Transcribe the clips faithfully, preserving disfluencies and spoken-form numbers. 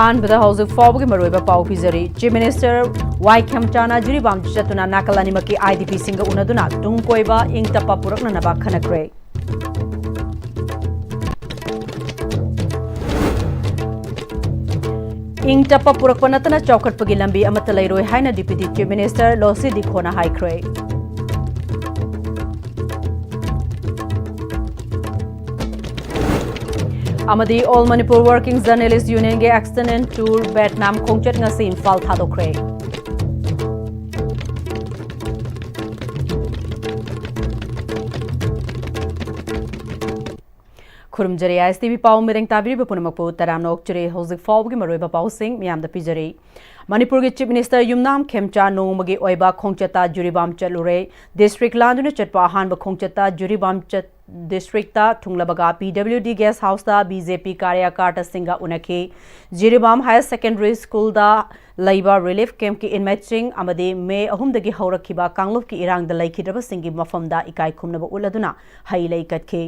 ꯑꯍꯥꯟꯕꯗ ꯍꯧꯖꯤꯛ ꯐꯥꯎꯕꯒꯤ ꯃꯔꯨꯑꯣꯏꯕ ꯄꯥꯎ ꯄꯤꯖꯔꯤ꯫ Chief Minister ꯋꯥꯏ ꯈꯦꯝꯆꯥꯅ ꯖꯤꯔꯤꯕꯥꯝ ꯆꯠꯇꯨꯅ ꯅꯥꯀꯜ ꯑꯅꯤꯃꯛꯀꯤ IDPꯁꯤꯡꯒ ꯎꯅꯗꯨꯅ ꯇꯨꯡ ꯀꯣꯏꯕ ꯏꯪ ꯇꯞꯄ ꯄꯨꯔꯛꯅꯅꯕ ꯈꯟꯅꯈ꯭ꯔꯦ꯫ ꯏꯪ ꯇꯞꯄ ꯄꯨꯔꯛꯄ ꯅꯠꯇꯅ ꯆꯥꯎꯈꯠꯄꯒꯤ ꯂꯝꯕꯤ ꯑꯃꯠꯇ ꯂꯩꯔꯣꯏ ꯍꯥꯏꯅ Deputy Chief Minister ꯂꯣꯁꯤ ꯗꯤꯈꯣꯅ ꯍꯥꯏꯈ꯭ꯔꯦ꯫ ꯑꯃꯗꯤ All Manipur Working Journalist Unionꯒꯤ Extended Tour Vietnam ꯈꯣꯡꯆꯠ ꯉꯁꯤ ꯏꯝꯐꯥꯜ ꯊꯥꯗꯣꯛꯈ꯭ꯔꯦ꯫ ꯈꯨꯔꯨꯝꯖꯔꯤ ISTV ꯄꯥꯎ ꯃꯤꯔꯦꯡ ꯇꯥꯕꯤꯔꯤꯕ ꯄꯨꯝꯅꯃꯛꯄꯨ ꯇꯔꯥꯝꯅ ꯑꯣꯛꯆꯔꯤ꯫ ꯍꯧꯖꯤꯛ ꯐꯥꯎꯕꯒꯤ ꯃꯔꯨꯑꯣꯏꯕ ꯄꯥꯎꯁꯤꯡ ꯃꯤꯌꯥꯝꯗ ꯄꯤꯖꯔꯤ꯫ ꯃꯅꯤꯄꯨꯔꯒꯤ Chief Minister ꯌꯨꯝꯅꯥꯝ ꯈꯦꯝꯆꯥ ꯅꯣꯡꯃꯒꯤ ꯑꯣꯏꯕ ꯈꯣꯡꯆꯠꯇ ꯖꯤꯔꯤꯕꯥꯝ ꯆꯠꯂꯨꯔꯦ꯫ District ꯂꯥꯟꯗꯨꯅ ꯆꯠꯄ ꯑꯍꯥꯟꯕ ꯈꯣꯡꯆꯠꯇ ꯖꯤꯔꯤꯕꯥꯝ ꯆꯠ-, Districtꯇ ꯊꯨꯡꯂꯕꯒ PWD Guest Houseꯇ BJP ꯀꯥꯔꯌꯀꯔꯇꯥꯁꯤꯡꯒ ꯎꯅꯈꯤ꯫ Jiribam Higher Secondary Schoolꯗ ꯂꯩꯕ relief campꯀꯤ inmateꯁꯤꯡ ꯑꯃꯗꯤ ꯃꯦ ꯑꯍꯨꯝꯗꯒꯤ ꯍꯧꯔꯛꯈꯤꯕ ꯀꯥꯡꯂꯨꯞꯀꯤ ꯏꯔꯥꯡꯗ ꯂꯩꯈꯤꯗ꯭ꯔꯕꯁꯤꯡꯒꯤ ꯃꯐꯝꯗ ꯏꯀꯥꯏ ꯈꯨꯝꯅꯕ ꯎꯠꯂꯗꯨꯅ ꯍꯩ ꯂꯩ ꯀꯠꯈꯤ꯫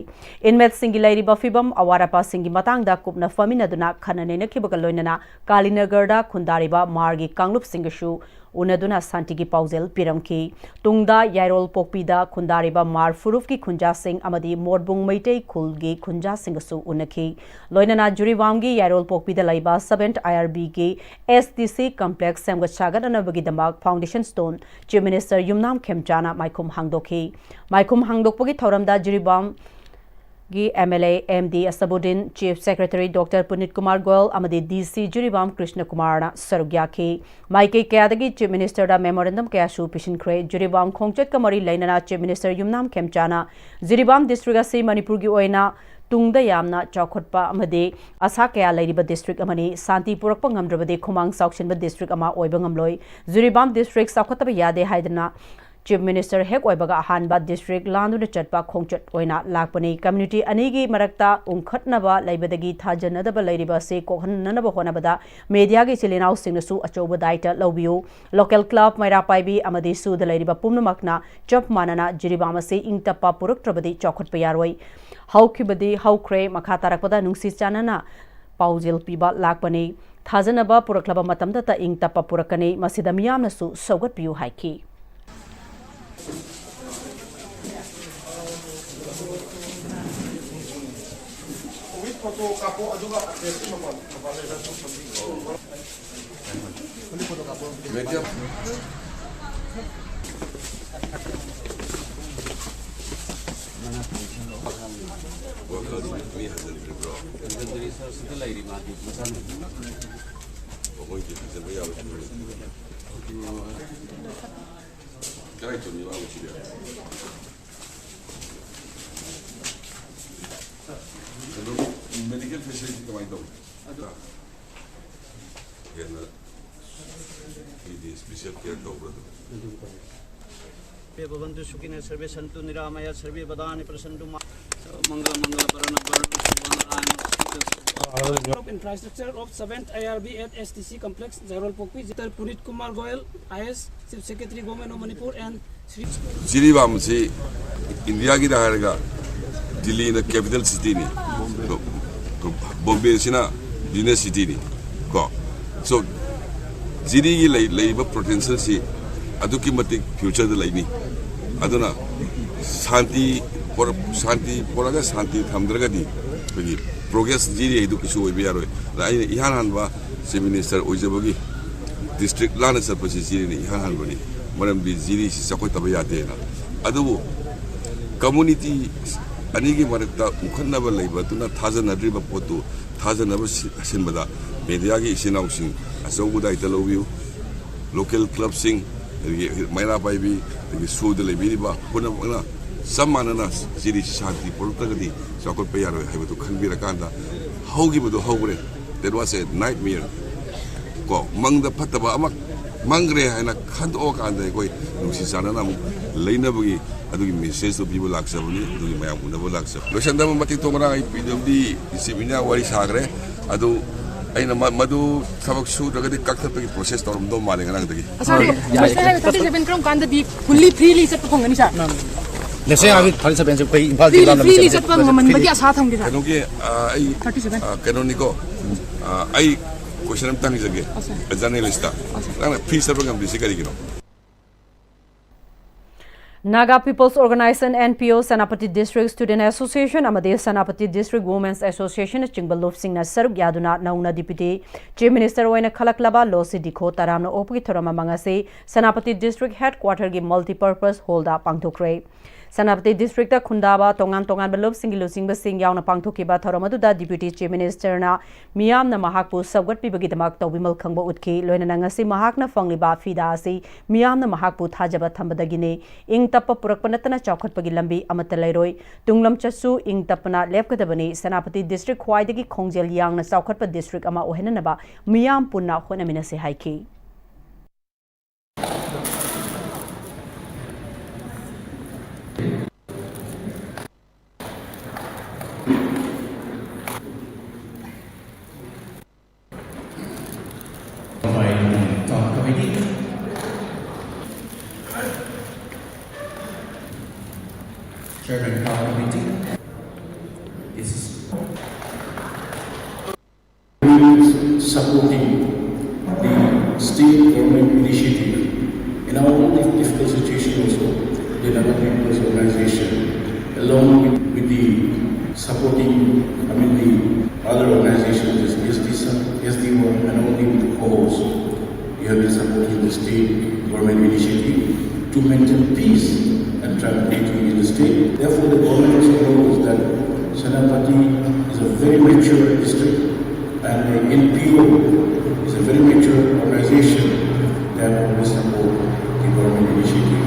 Inmateꯁꯤꯡꯒꯤ ꯂꯩꯔꯤꯕ ꯐꯤꯕꯝ, ꯑꯋꯥꯠ ꯑꯄꯥꯁꯤꯡꯒꯤ ꯃꯇꯥꯡꯗ ꯀꯨꯞꯅ ꯐꯝꯃꯤꯟꯅꯗꯨꯅ ꯈꯟꯅ ꯅꯩꯅꯈꯤꯕꯒ ꯂꯣꯏꯅꯅ ꯀꯥꯂꯤꯅꯒꯔꯗ ꯈꯨꯟꯗꯥꯔꯤꯕ ꯃꯥꯔꯒꯤ ꯀꯥꯡꯂꯨꯞꯁꯤꯡꯒꯁꯨ ꯎꯅꯗꯨꯅ ꯁꯥꯟꯇꯤꯒꯤ ꯄꯥꯎꯖꯦꯜ ꯄꯤꯔꯝꯈꯤ꯫ ꯇꯨꯡꯗ ꯌꯥꯏꯔꯣꯜꯄꯣꯛꯄꯤꯗ ꯈꯨꯟꯗꯥꯔꯤꯕ ꯃꯥꯔ ꯐꯨꯔꯨꯞꯀꯤ ꯈꯨꯟꯖꯥꯁꯤꯡ ꯑꯃꯗꯤ ꯃꯣꯠꯕꯨꯡ ꯃꯩꯇꯩ ꯈꯨꯜꯒꯤ ꯈꯨꯟꯖꯥꯁꯤꯡꯒꯁꯨ ꯎꯅꯈꯤ꯫ ꯂꯣꯏꯅꯅ ꯖꯤꯔꯤꯕꯥꯝꯒꯤ ꯌꯥꯏꯔꯣꯜꯄꯣꯛꯄꯤꯗ ꯂꯩꯕ Seventh IRBꯒꯤ SDC complex ꯁꯦꯝꯒꯠ ꯁꯥꯒꯠꯅꯅꯕꯒꯤꯗꯃꯛ foundation stone Chief Minister ꯌꯨꯝꯅꯥꯝ ꯈꯦꯝꯆꯥꯅ ꯃꯥꯏꯈꯨꯝ ꯍꯥꯡꯗꯣꯛꯈꯤ꯫ ꯃꯥꯏꯈꯨꯝ ꯍꯥꯡꯗꯣꯛꯄꯒꯤ ꯊꯧꯔꯝꯗ ꯖꯤꯔꯤꯕꯥꯝ ꯒꯤ MLA MD ꯑꯁꯕꯨꯗꯤꯟ, Chief Secretary Doctor ꯄꯨꯅꯤꯠ Kumar Goyal ꯑꯃꯗꯤ DC ꯖꯤꯔꯤꯕꯥꯝ ꯀ꯭ꯔꯤꯁꯅ ꯀꯨꯃꯥꯔꯅ ꯁꯔꯨꯛ ꯌꯥꯈꯤ꯫ ꯃꯥꯏꯀꯩ ꯀꯌꯥꯗꯒꯤ Chief Ministerꯗ memorandum ꯀꯌꯥꯁꯨ ꯄꯤꯁꯤꯟꯈ꯭ꯔꯦ꯫ ꯖꯤꯔꯤꯕꯥꯝ ꯈꯣꯡꯆꯠꯀ ꯃꯔꯤ ꯂꯩꯅꯅ Chief Minister ꯌꯨꯝꯅꯥꯝ ꯈꯦꯝꯆꯥꯅ ꯖꯤꯔꯤꯕꯥꯝ district ꯑꯁꯤ ꯃꯅꯤꯄꯨꯔꯒꯤ ꯑꯣꯏꯅ ꯇꯨꯡꯗ ꯌꯥꯝꯅ ꯆꯥꯎꯈꯠꯄ ꯑꯃꯗꯤ ꯑꯁꯥ ꯀꯌꯥ ꯂꯩꯔꯤꯕ district ꯑꯃꯅꯤ꯫ ꯁꯥꯟꯇꯤ ꯄꯨꯔꯛꯄ ꯉꯝꯗ꯭ꯔꯕꯗꯤ ꯈꯨꯃꯥꯡ ꯆꯥꯎꯁꯤꯟꯕ district ꯑꯃ ꯑꯣꯏꯕ ꯉꯝꯂꯣꯏ꯫ ꯖꯤꯔꯤꯕꯥꯝ district ꯆꯥꯎꯈꯠꯇꯕ ꯌꯥꯗꯦ ꯍꯥꯏꯗꯅ Chief Minister ꯍꯦꯛ ꯑꯣꯏꯕꯒ ꯑꯍꯥꯟꯕ district ꯂꯥꯟꯗꯨꯅ ꯆꯠꯄ ꯈꯣꯡꯆꯠ ꯑꯣꯏꯅ ꯂꯥꯛꯄꯅꯤ꯫ Community ꯑꯅꯤꯒꯤ ꯃꯔꯛꯇ ꯎꯪꯈꯠꯅꯕ ꯂꯩꯕꯗꯒꯤ ꯊꯥꯖꯅꯗꯕ ꯂꯩꯔꯤꯕ ꯑꯁꯤ ꯀꯣꯛꯍꯟꯅꯅꯕ ꯍꯣꯠꯅꯕꯗ mediaꯒꯤ ꯏꯆꯤꯜ ꯏꯅꯥꯎꯁꯤꯡꯅꯁꯨ ꯑꯆꯧꯕ ꯗꯥꯏꯇ ꯂꯧꯕꯤꯌꯨ꯫ Local club, ꯃꯩꯔꯥ ꯄꯥꯏꯕꯤ ꯑꯃꯗꯤ ꯁꯨꯗ ꯂꯩꯔꯤꯕ ꯄꯨꯝꯅꯃꯛꯅ ꯆꯞ ꯃꯥꯟꯅꯅ ꯖꯤꯔꯤꯕꯥꯝ ꯑꯁꯤ ꯏꯪ ꯇꯞꯄ ꯄꯨꯔꯛꯇ꯭ꯔꯕꯗꯤ ꯆꯥꯎꯈꯠꯄ ꯌꯥꯔꯣꯏ꯫ ꯍꯧꯈꯤꯕꯗꯤ ꯍꯧꯈ꯭ꯔꯦ, ꯃꯈꯥ ꯇꯥꯔꯛꯄꯗ ꯅꯨꯡꯁꯤ ꯆꯥꯟꯅꯅ ꯄꯥꯎꯖꯦꯜ ꯄꯤꯕ ꯂꯥꯛꯄꯅꯤ꯫ ꯊꯥꯖꯅꯕ ꯄꯨꯔꯛꯂꯕ ꯃꯇꯝꯗꯇ ꯏꯪ ꯇꯞꯄ ꯄꯨꯔꯛꯀꯅꯤ, ꯃꯁꯤꯗ ꯃꯤꯌꯥꯝꯅꯁꯨ ꯁꯧꯒꯠꯄꯤꯌꯨ ꯍꯥꯏꯈꯤ꯫ ꯋꯥꯈꯜ ꯃꯤ ꯍꯟꯖꯤꯟꯗ꯭ꯔꯤꯕ꯭ꯔꯣ? ꯍꯟꯖꯤꯟꯗ꯭ꯔꯤ ꯁꯥꯔ, ꯁꯤꯗ ꯂꯩꯔꯤ ꯃꯥꯗꯤ ꯃꯆꯥꯅꯨꯄꯤ꯫ ꯃꯈꯣꯏꯒꯤ ꯍꯟꯖꯤꯟꯕ ꯌꯥꯕ ꯀꯗꯥꯏ ꯆꯠꯂꯤ ꯃꯥꯕꯨ ꯁꯤꯗꯤ? ꯑꯗꯨ ꯃꯦꯗꯤꯀꯦꯜ ꯐꯦꯁꯤꯂꯤꯇꯤ ꯀꯃꯥꯏꯅ ꯇꯧꯏ? ꯍꯦꯟꯅ ꯍꯥꯏꯗꯤ ꯁ꯭ꯄꯦꯁꯤꯌꯦꯜ ꯀꯦꯌꯔ ꯇꯧꯕ꯭ꯔꯥ ꯑꯗꯨꯝ? सर्वे भवन्तु सुखिनः सर्वे सन्तु निरामया सर्वे भद्राणि पश्यन्तु मा मंगल मंगल वरण वरण सुवर्ण infrastructure of seventh I R B at S T C complex Jairol Pokpi, Doctor Punit Kumar Goel, I A S, Chief Secretary, Government of Manipur, and Shri Jiribam ꯑꯁꯤ ꯏꯟꯗꯤꯌꯥꯒꯤꯗ ꯍꯥꯏꯔꯒ ꯗꯤꯜꯂꯤꯅ ꯀꯦꯄꯤꯇꯦꯜ ꯁꯤꯇꯤꯅꯤ, ꯕꯣꯝꯕꯦꯁꯤꯅ ꯕꯤꯖꯤꯅꯦꯁ ꯁꯤꯇꯤꯅꯤ ꯀꯣ꯫ ꯁꯣ ꯖꯤꯔꯤꯒꯤ ꯂꯩ-, ꯂꯩꯔꯤꯕ ꯄꯣꯇꯦꯟꯁꯤꯌꯦꯜꯁꯤ ꯑꯗꯨꯛꯀꯤ ꯃꯇꯤꯛ ꯐ꯭ꯌꯨꯆꯔꯗ ꯂꯩꯅꯤ꯫ ꯑꯗꯨꯅ ꯁꯥꯟꯇꯤ ꯄꯣꯔꯛ-, ꯁꯥꯟꯇꯤ ꯄꯣꯔꯛꯑꯒ ꯁꯥꯟꯇꯤ ꯊꯝꯗ꯭ꯔꯒꯗꯤ ꯑꯩꯈꯣꯏꯒꯤ ꯄ꯭ꯔꯣꯒ꯭ꯔꯦꯁ ꯖꯤꯔꯤ ꯍꯥꯏꯗꯨ ꯀꯩꯁꯨ ꯑꯣꯏꯕ ꯌꯥꯔꯣꯏ꯫ ꯑꯗ ꯑꯩꯅ ꯏꯍꯥꯟ ꯍꯥꯟꯕ ꯆꯤꯐ ꯃꯤꯅꯤꯁꯇꯔ ꯑꯣꯏꯖꯕꯒꯤ ꯗꯤꯁꯇ꯭ꯔꯤꯛ ꯂꯥꯟꯅ ꯆꯠꯄꯁꯤ ꯖꯤꯔꯤꯅ ꯏꯍꯥꯟ ꯍꯥꯟꯕꯅꯤ꯫ ꯃꯔꯝꯗꯤ ꯖꯤꯔꯤꯁꯤ ꯆꯥꯎꯈꯠꯇꯕ ꯌꯥꯗꯦꯅ꯫ ꯑꯗꯨꯕꯨ ꯀꯝꯃꯨꯅꯤꯇꯤ ꯑꯅꯤꯒꯤ ꯃꯔꯛꯇ ꯎꯈꯠꯅꯕ ꯂꯩꯕꯗꯨꯅ ꯊꯥꯖꯅꯗ꯭ꯔꯤꯕ ꯄꯣꯠꯇꯨ ꯊꯥꯖꯅꯕ ꯁꯤ-, ꯁꯤꯟꯕꯗ ꯃꯦꯗꯤꯌꯥꯒꯤ ꯏꯆꯤꯟ ꯏꯅꯥꯎꯁꯤꯡ ꯑꯆꯧꯕ ꯗꯥꯏꯇ ꯂꯧꯕꯤꯌꯨ꯫ ꯂꯣꯀꯦꯜ ꯀ꯭ꯂꯕꯁꯤꯡ, ꯑꯗꯒꯤ ꯃꯩꯔꯥ ꯄꯥꯏꯕꯤ, ꯑꯗꯒꯤ ꯁꯣꯗ ꯂꯩꯕꯤꯔꯤꯕ ꯄꯨꯝꯅꯃꯛꯅ ꯆꯞ ꯃꯥꯟꯅꯅ ꯖꯤꯔꯤꯁꯤ ꯁꯥꯟꯇꯤ ꯄꯨꯔꯛꯇ꯭ꯔꯒꯗꯤ ꯆꯥꯎꯈꯠꯄ ꯌꯥꯔꯣꯏ ꯍꯥꯏꯕꯗꯨ ꯈꯪꯕꯤꯔꯀꯥꯟꯗ ꯍꯧꯈꯤꯕꯗꯨ ꯍꯧꯈ꯭ꯔꯦ꯫ That was a nightmare꯫ ꯀꯣ, ꯃꯪꯗ ꯐꯠꯇꯕ ꯑꯃ ꯃꯪꯈ꯭ꯔꯦ ꯍꯥꯏꯅ ꯈꯟꯗꯣꯛꯑꯀꯥꯟꯗ ꯑꯩꯈꯣꯏ ꯅꯨꯡꯁꯤ ꯆꯥꯟꯅꯅ ꯑꯃꯨꯛ ꯂꯩꯅꯕꯒꯤ ꯑꯗꯨꯒꯤ ꯃꯦꯁꯦꯖꯇꯨ ꯄꯤꯕ ꯂꯥꯛꯆꯕꯅꯤ, ꯑꯗꯨꯒꯤ ꯃꯌꯥꯝ ꯎꯅꯕ ꯂꯥꯛꯆꯕꯅꯤ꯫ ꯂꯣꯏꯁꯟꯗꯕ ꯃꯇꯤꯛ ꯇꯣꯡꯕ꯭ꯔꯥ ꯑꯩ ꯄꯤꯗꯕꯗꯤ ꯏꯆꯤꯞ ꯏꯅꯥ ꯋꯥꯔꯤ ꯁꯥꯈ꯭ꯔꯦ꯫ ꯑꯗꯨ ꯑꯩꯅ ꯃ-, ꯃꯗꯨ ꯊꯕꯛ ꯁꯨꯗ꯭ꯔꯒꯗꯤ ꯀꯛꯊꯠꯄꯒꯤ ꯄ꯭ꯔꯣꯁꯦꯁ ꯇꯧꯔꯝꯗꯧ ꯃꯥꯜꯂꯦ ꯉꯔꯥꯡꯗꯒꯤ꯫ ꯁꯥꯔ, ꯌꯥꯏ꯫ ꯃꯁꯤꯗ ꯍꯥꯏꯔꯤꯕ thirty seven ꯀꯔꯝ ꯀꯥꯟꯗꯗꯤ fully freely ꯆꯠꯄ ꯐꯪꯒꯅꯤ, ꯁꯥꯔ? ꯅꯦꯛꯁ ꯌꯥꯔꯒꯤ thirty seven ꯁꯦ ꯑꯩꯈꯣꯏ ꯏꯝꯐꯥꯜ ꯐ꯭ꯔꯤ, ꯖꯤꯂꯥ ꯐ꯭ꯔꯤꯂꯤ ꯆꯠꯄ ꯉꯝꯍꯟꯕꯒꯤ ꯑꯁꯥ ꯊꯝꯒꯦ, ꯁꯥꯔ꯫ ꯀꯩꯅꯣꯒꯤ, ꯑ, ꯑꯩ, thirty seven꯫ ꯑ, ꯀꯩꯅꯣꯅꯤꯀꯣ, ꯑ, ꯑꯩ ꯀꯣꯏꯁꯟ ꯑꯃꯇ ꯍꯪꯖꯒꯦ, ꯖꯔꯅꯦꯂꯤꯁꯇ꯫ ꯅꯪꯅ ꯐ꯭ꯔꯤ ꯆꯠꯄ ꯉꯝꯗ꯭ꯔꯤꯁꯦ ꯀꯔꯤꯒꯤꯅꯣ? Naga People's Organization, N P O, Senapati District Student Association ꯑꯃꯗꯤ Senapati District Women's Association ꯅꯆꯤꯡꯕ ꯂꯨꯞꯁꯤꯡꯅ ꯁꯔꯨꯛ ꯌꯥꯗꯨꯅ ꯅꯧꯅ Deputy Chief Minister ꯑꯣꯏꯅ ꯈꯜꯂꯛꯂꯕ ꯂꯣꯁꯤ ꯗꯤꯈꯣ ꯇꯔꯥꯝꯅ ꯑꯣꯛꯄꯒꯤ ꯊꯧꯔꯝ ꯑꯃ ꯉꯁꯤ Senapati District Headquarter ꯒꯤ Multipurpose Hall ꯗ ꯄꯥꯡꯊꯣꯛꯈ꯭ꯔꯦ꯫ ꯁꯦꯅꯥꯄꯇꯤ ꯗꯤꯁꯇ꯭ꯔꯤꯛꯇ ꯈꯨꯟꯗꯥꯕ ꯇꯣꯉꯥꯟ ꯇꯣꯉꯥꯟꯕ ꯂꯨꯞꯁꯤꯡꯒꯤ ꯂꯨꯆꯤꯡꯕꯁꯤꯡ ꯌꯥꯎꯅ ꯄꯥꯡꯊꯣꯛꯈꯤꯕ ꯊꯧꯔꯝ ꯑꯗꯨꯗ Deputy Chief Minister ꯅ ꯃꯤꯌꯥꯝꯅ ꯃꯍꯥꯛꯄꯨ ꯁꯧꯒꯠꯄꯤꯕꯒꯤꯗꯃꯛ ꯇꯧꯕꯤꯃꯜ ꯈꯪꯕ ꯎꯠꯈꯤ꯫ ꯂꯣꯏꯅꯅ ꯉꯁꯤ ꯃꯍꯥꯛꯅ ꯐꯪꯂꯤꯕ ꯐꯤꯗꯥ ꯑꯁꯤ ꯃꯤꯌꯥꯝꯅ ꯃꯍꯥꯛꯄꯨ ꯊꯥꯖꯕ ꯊꯝꯕꯗꯒꯤꯅꯤ꯫ ꯏꯪ ꯇꯞꯄ ꯄꯨꯔꯛꯄ ꯅꯠꯇꯅ ꯆꯥꯎꯈꯠꯄꯒꯤ ꯂꯝꯕꯤ ꯑꯃꯠꯇ ꯂꯩꯔꯣꯏ꯫ ꯇꯨꯡ ꯂꯝꯆꯠꯁꯨ ꯏꯪ ꯇꯞꯄꯅ ꯂꯦꯞꯀꯗꯕꯅꯤ꯫ ꯁꯦꯅꯥꯄꯇꯤ ꯗꯤꯁꯇ꯭ꯔꯤꯛ ꯈ꯭ꯋꯥꯏꯗꯒꯤ ꯈꯣꯡꯖꯦꯜ ꯌꯥꯡꯅ ꯆꯥꯎꯈꯠꯄ ꯗꯤꯁꯇ꯭ꯔꯤꯛ ꯑꯃ ꯑꯣꯏꯍꯟꯅꯅꯕ ꯃꯤꯌꯥꯝ ꯄꯨꯟꯅ ꯍꯣꯠꯅꯃꯤꯟꯅꯁꯤ ꯍꯥꯏꯈꯤ꯫ By the Town Committee. Chairman Town Committee. This is supporting the state government initiative in our own difficult situation also, the Naga People's Organization, along with, with the supporting, I mean, the other organizations, S D, S D one, and only with the co-host, we have been supporting the state government initiative to maintain peace and tranquility in the state. Therefore, the government also knows that Senapati is a very mature district and the N P O is a very mature organization that always support the government initiative.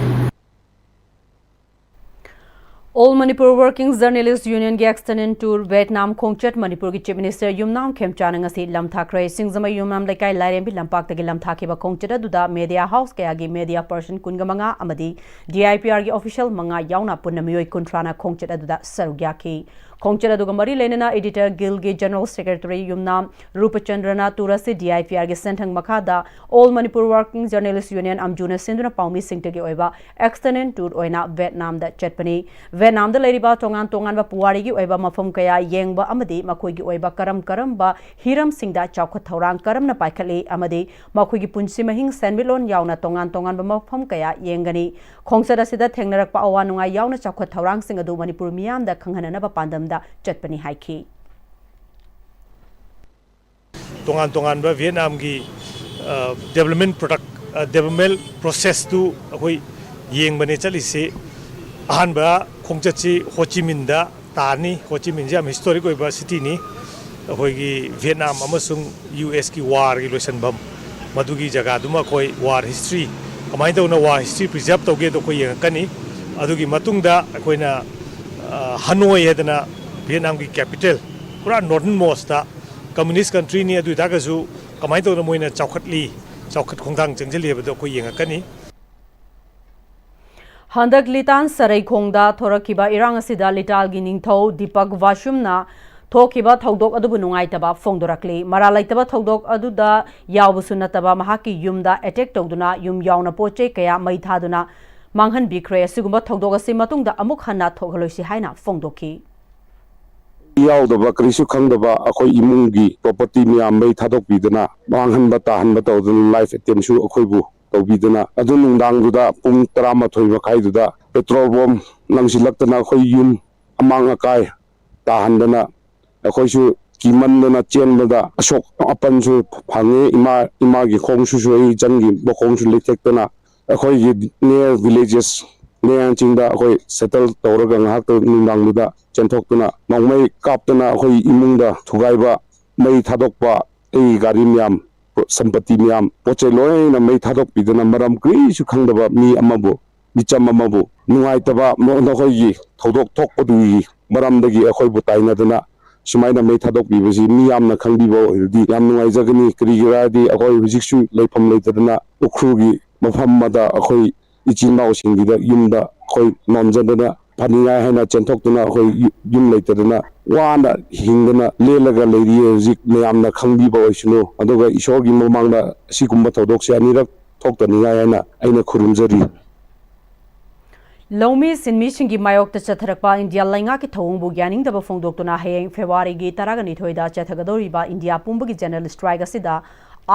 All Manipur Working Journalist Union ꯒꯤ Extended Tour Vietnam ꯈꯣꯡꯆꯠ ꯃꯅꯤꯄꯨꯔꯒꯤ Chief Minister ꯌꯨꯝꯅꯥꯝ ꯈꯦꯝꯆꯥꯅ ꯉꯁꯤ ꯂꯝ ꯊꯥꯈ꯭ꯔꯦ꯫ ꯁꯤꯡꯖꯃꯩ ꯌꯨꯝꯅꯥꯝ ꯂꯩꯀꯥꯏ ꯂꯥꯏꯔꯦꯝꯕꯤ ꯂꯝꯄꯥꯛꯇꯒꯤ ꯂꯝ ꯊꯥꯈꯤꯕ ꯈꯣꯡꯆꯠ ꯑꯗꯨꯗ media house ꯀꯌꯥꯒꯤ media person ꯀꯨꯟꯃꯉꯥ ꯑꯃꯗꯤ D I P R ꯒꯤ official ꯃꯉꯥ ꯌꯥꯎꯅ ꯄꯨꯟꯅ ꯃꯤꯑꯣꯏ ꯀꯨꯟꯊ꯭ꯔꯥꯅ ꯈꯣꯡꯆꯠ ꯑꯗꯨꯗ ꯁꯔꯨꯛ ꯌꯥꯈꯤ꯫ ꯈꯣꯡꯆꯠ ꯑꯗꯨꯒ ꯃꯔꯤ ꯂꯩꯅꯅ Editor Guildꯒꯤ General Secretary ꯌꯨꯝꯅꯥꯝ ꯔꯨꯄꯆꯟꯗ꯭ꯔꯅ ꯇꯨꯔ ꯑꯁꯤ D I P Rꯒꯤ ꯁꯦꯟꯊꯪ ꯃꯈꯥꯗ All Manipur Working Journalist Union, ꯑꯝꯖꯨꯅ ꯁꯤꯟꯗꯨꯅ ꯄꯥꯎꯃꯤꯁꯤꯡꯗꯒꯤ ꯑꯣꯏꯕ extended tour ꯑꯣꯏꯅ ꯚꯦꯠꯅꯥꯝꯗ ꯆꯠꯄꯅꯤ꯫ ꯚꯦꯠꯅꯥꯝꯗ ꯂꯩꯔꯤꯕ ꯇꯣꯉꯥꯟ ꯇꯣꯉꯥꯟꯕ ꯄꯨꯋꯥꯔꯤꯒꯤ ꯑꯣꯏꯕ ꯃꯐꯝ ꯀꯌꯥ ꯌꯦꯡꯕ ꯑꯃꯗꯤ ꯃꯈꯣꯏꯒꯤ ꯑꯣꯏꯕ ꯀꯔꯝ ꯀꯔꯝꯕ ꯍꯤꯔꯝꯁꯤꯡꯗ ꯆꯥꯎꯈꯠ ꯊꯧꯔꯥꯡ ꯀꯔꯝꯅ ꯄꯥꯏꯈꯠꯂꯤ ꯑꯃꯗꯤ ꯃꯈꯣꯏꯒꯤ ꯄꯨꯟꯁꯤ ꯃꯍꯤꯡ, ꯁꯦꯟꯃꯤꯠꯂꯣꯟ ꯌꯥꯎꯅ ꯇꯣꯉꯥꯟ ꯇꯣꯉꯥꯟꯕ ꯃꯐꯝ ꯀꯌꯥ ꯌꯦꯡꯒꯅꯤ꯫ ꯈꯣꯡꯆꯠ ꯑꯁꯤꯗ ꯊꯦꯡꯅꯔꯛꯄ ꯑꯋꯥ ꯅꯨꯡꯉꯥꯏ ꯌꯥꯎꯅ ꯆꯥꯎꯈꯠ ꯊꯧꯔꯥꯡꯁꯤꯡ ꯑꯗꯨ ꯃꯅꯤꯄꯨꯔ ꯃꯤꯌꯥꯝꯗ ꯈꯪꯍꯟꯅꯅꯕ ꯄꯥꯟꯗꯝꯗ ꯆꯠꯄꯅꯤ ꯍꯥꯏꯈꯤ꯫ ꯇꯣꯉꯥꯟ ꯇꯣꯉꯥꯟꯕ ꯚꯤꯌꯦꯠꯅꯥꯝꯒꯤ development product, development processꯇꯨ ꯑꯩꯈꯣꯏ ꯌꯦꯡꯕꯅꯦ ꯆꯠꯂꯤꯁꯤ꯫ ꯑꯍꯥꯟꯕ ꯈꯣꯡꯆꯠꯁꯤ ꯍꯣꯆꯤꯃꯤꯟꯗ ꯇꯥꯔꯅꯤ꯫ ꯍꯣꯆꯤꯃꯤꯟꯁꯤ ꯌꯥꯝ historic ꯑꯣꯏꯕ cityꯅꯤ꯫ ꯑꯩꯈꯣꯏꯒꯤ ꯚꯤꯌꯦꯠꯅꯥꯝ ꯑꯃꯁꯨꯡ U Sꯀꯤ warꯒꯤ ꯂꯣꯏꯁꯤꯟꯐꯝ, ꯃꯗꯨꯒꯤ ꯖꯒꯥꯗꯨꯃ ꯑꯩꯈꯣꯏ war history, ꯀꯃꯥꯏꯅ ꯇꯧꯅ war history preserve ꯇꯧꯒꯦꯗꯣ ꯑꯩꯈꯣꯏ ꯌꯦꯡꯉꯛꯀꯅꯤ꯫ ꯑꯗꯨꯒꯤ ꯃꯇꯨꯡꯗ ꯑꯩꯈꯣꯏꯅ ꯍꯅꯣꯏ ꯍꯥꯏꯗꯅ ꯚꯤꯌꯦꯠꯅꯥꯝꯒꯤ capital, ꯄꯨꯔꯥ northernmostꯇ communist countryꯅꯤ, ꯑꯗꯨ ꯑꯣꯏꯇꯥꯔꯒꯁꯨ ꯀꯃꯥꯏꯅ ꯇꯧꯗꯅ ꯃꯣꯏꯅ ꯆꯥꯎꯈꯠꯂꯤ, ꯆꯥꯎꯈꯠ ꯈꯣꯡꯊꯥꯡ ꯆꯪꯁꯤꯜꯂꯤ ꯍꯥꯏꯕꯗꯣ ꯑꯩꯈꯣꯏ ꯌꯦꯡꯉꯛꯀꯅꯤ꯫ ꯍꯟꯗꯛ ꯂꯤꯇꯥꯟ ꯁꯔꯩꯈꯣꯡꯗ ꯊꯣꯔꯛꯈꯤꯕ ꯏꯔꯥꯡ ꯑꯁꯤꯗ ꯂꯤꯇꯥꯜꯒꯤ ꯅꯤꯡꯊꯧ ꯗꯤꯄꯛ ꯚꯥꯁꯨꯝꯅ ꯊꯣꯛꯈꯤꯕ ꯊꯧꯗꯣꯛ ꯑꯗꯨꯕꯨ ꯅꯨꯡꯉꯥꯏꯇꯕ ꯐꯣꯡꯗꯣꯔꯛꯂꯤ꯫ ꯃꯔꯥꯜ ꯂꯩꯇꯕ ꯊꯧꯗꯣꯛ ꯑꯗꯨꯗ ꯌꯥꯎꯕꯁꯨ ꯅꯠꯇꯕ ꯃꯍꯥꯛꯀꯤ ꯌꯨꯝꯗ attack ꯇꯧꯗꯨꯅ ꯌꯨꯝ ꯌꯥꯎꯅ ꯄꯣꯠ ꯆꯩ ꯀꯌꯥ ꯃꯩ ꯊꯥꯗꯨꯅ ꯃꯥꯡꯍꯟꯕꯤꯈ꯭ꯔꯦ꯫ ꯑꯁꯤꯒꯨꯝꯕ ꯊꯧꯗꯣꯛ ꯑꯁꯤ ꯃꯇꯨꯡꯗ ꯑꯃꯨꯛ ꯍꯟꯅ ꯊꯣꯛꯍꯜꯂꯣꯏꯁꯤ ꯍꯥꯏꯅ ꯐꯣꯡꯗꯣꯛꯈꯤ꯫ ꯌꯥꯎꯗꯕ, ꯀꯔꯤꯁꯨ ꯈꯪꯗꯕ ꯑꯩꯈꯣꯏ ꯏꯃꯨꯡꯒꯤ property ꯃꯌꯥꯝ ꯃꯩ ꯊꯥꯗꯣꯛꯄꯤꯗꯅ, ꯃꯥꯡꯍꯟꯕ ꯇꯥꯍꯟꯕ ꯇꯧꯗꯅ, life attempt ꯁꯨ ꯑꯩꯈꯣꯏꯕꯨ ꯇꯧꯕꯤꯗꯅ, ꯑꯗꯨ ꯅꯨꯡꯗꯥꯡꯗꯨꯗ ꯄꯨꯡ ꯇꯔꯥꯃꯥꯊꯣꯏ ꯃꯈꯥꯏꯗꯨꯗ petrol bomb ꯂꯪꯁꯤꯜꯂꯛꯇꯅ ꯑꯩꯈꯣꯏ ꯌꯨꯝ ꯑꯃꯥꯡ ꯑꯀꯥꯏ ꯇꯥꯍꯟꯗꯅ, ꯑꯩꯈꯣꯏꯁꯨ ꯀꯤꯃꯟꯗꯅ ꯆꯦꯟꯕꯗ ꯑꯁꯣꯛ ꯑꯄꯟꯁꯨ ꯐꯪꯉꯦ꯫ ꯏꯃꯥ, ꯏꯃꯥꯒꯤ ꯈꯣꯡꯁꯨ ꯁꯣꯛꯏ, ꯏꯆꯟꯒꯤ ꯃꯈꯣꯡꯁꯨ ꯂꯩꯊꯦꯛꯇꯅ, ꯑꯩꯈꯣꯏꯒꯤ near villages, ꯅꯦꯌꯥꯟ ꯆꯤꯡꯗ ꯑꯩꯈꯣꯏ settle ꯇꯧꯔꯒ ꯉꯥꯏꯍꯥꯛꯇ ꯅꯨꯡꯗꯥꯡꯗꯨꯗ ꯆꯦꯟꯊꯣꯛꯇꯨꯅ ꯅꯣꯡꯃꯩ ꯀꯥꯞꯇꯅ ꯑꯩꯈꯣꯏ ꯏꯃꯨꯡꯗ ꯊꯨꯒꯥꯏꯕ, ꯃꯩ ꯊꯥꯗꯣꯛꯄ, ꯑꯩꯒꯤ ꯒꯥꯔꯤ ꯃꯌꯥꯝ, ꯁꯝꯄꯇꯤ ꯃꯌꯥꯝ, ꯄꯣꯠ ꯆꯩ ꯂꯣꯏꯅ ꯃꯩ ꯊꯥꯗꯣꯛꯄꯤꯗꯅ ꯃꯔꯝ ꯀꯔꯤꯁꯨ ꯈꯪꯗꯕ ꯃꯤ ꯑꯃꯕꯨ, ꯃꯤꯆꯝ ꯑꯃꯕꯨ ꯅꯨꯡꯉꯥꯏꯇꯕ ꯅꯈꯣꯏꯒꯤ ꯊꯧꯗꯣꯛ ꯊꯣꯛꯄꯗꯨꯒꯤ ꯃꯔꯝꯗꯒꯤ ꯑꯩꯈꯣꯏꯕꯨ ꯇꯥꯏꯅꯗꯅ ꯁꯨꯃꯥꯏꯅ ꯃꯩ ꯊꯥꯗꯣꯛꯄꯤꯕꯁꯤ ꯃꯤ ꯌꯥꯝꯅ ꯈꯪꯕꯤꯕ ꯑꯣꯏꯔꯗꯤ ꯌꯥꯝ ꯅꯨꯡꯉꯥꯏꯖꯒꯅꯤ꯫ ꯀꯔꯤꯒꯤꯔ ꯍꯥꯏꯗꯤ ꯑꯩꯈꯣꯏ ꯍꯧꯖꯤꯛꯁꯨ ꯂꯩꯐꯝ ꯂꯩꯇꯗꯅ ꯎꯈ꯭ꯔꯨꯜꯒꯤ ꯃꯐꯝ ꯑꯃꯗ ꯑꯩꯈꯣꯏ ꯏꯆꯤꯟ ꯏꯅꯥꯎꯁꯤꯡꯒꯤꯗ ꯌꯨꯝꯗ ꯑꯩꯈꯣꯏ ꯅꯣꯝꯖꯗꯅ ꯐꯅꯤꯡꯉꯥꯏ ꯍꯥꯏꯅ ꯆꯦꯟꯊꯣꯛꯇꯨꯅ ꯑꯩꯈꯣꯏ ꯌꯨ- ꯌꯨꯝ ꯂꯩꯇꯗꯅ ꯋꯥꯅ ꯍꯤꯡꯗꯅ ꯂꯦꯜꯂꯒ ꯂꯩꯔꯤ ꯍꯧꯖꯤꯛ꯫ ꯃꯌꯥꯝꯅ ꯈꯪꯕꯤꯕ ꯑꯣꯏꯁꯅꯨ, ꯑꯗꯨꯒ ꯏꯁꯣꯔꯒꯤ ꯃꯃꯥꯡꯗ ꯑꯁꯤꯒꯨꯝꯕ ꯊꯧꯗꯣꯛꯁꯦ ꯑꯅꯤꯔꯛ ꯊꯣꯛꯇꯅꯤꯡꯉꯥꯏ ꯍꯥꯏꯅ ꯑꯩꯅ ꯈꯨꯔꯨꯝꯖꯔꯤ꯫ ꯂꯧꯃꯤ ꯁꯤꯟꯃꯤꯁꯤꯡꯒꯤ ꯃꯥꯌꯣꯛꯇ ꯆꯠꯊꯔꯛꯄ ꯏꯟꯗꯤꯌꯥ ꯂꯩꯉꯥꯛꯀꯤ ꯊꯧꯑꯣꯡꯕꯨ ꯌꯥꯅꯤꯡꯗꯕ ꯐꯣꯡꯗꯣꯛꯇꯨꯅ ꯍꯌꯦꯡ ꯐꯦꯕ꯭ꯔꯨꯋꯥꯔꯤꯒꯤ ꯇꯔꯥꯒ ꯅꯤꯊꯣꯏꯗ ꯆꯠꯊꯒꯗꯧꯔꯤꯕ ꯏꯟꯗꯤꯌꯥ ꯄꯨꯝꯕꯒꯤ ꯖꯦꯅꯔꯦꯜ ꯁ꯭ꯇ꯭ꯔꯥꯏꯛ ꯑꯁꯤꯗ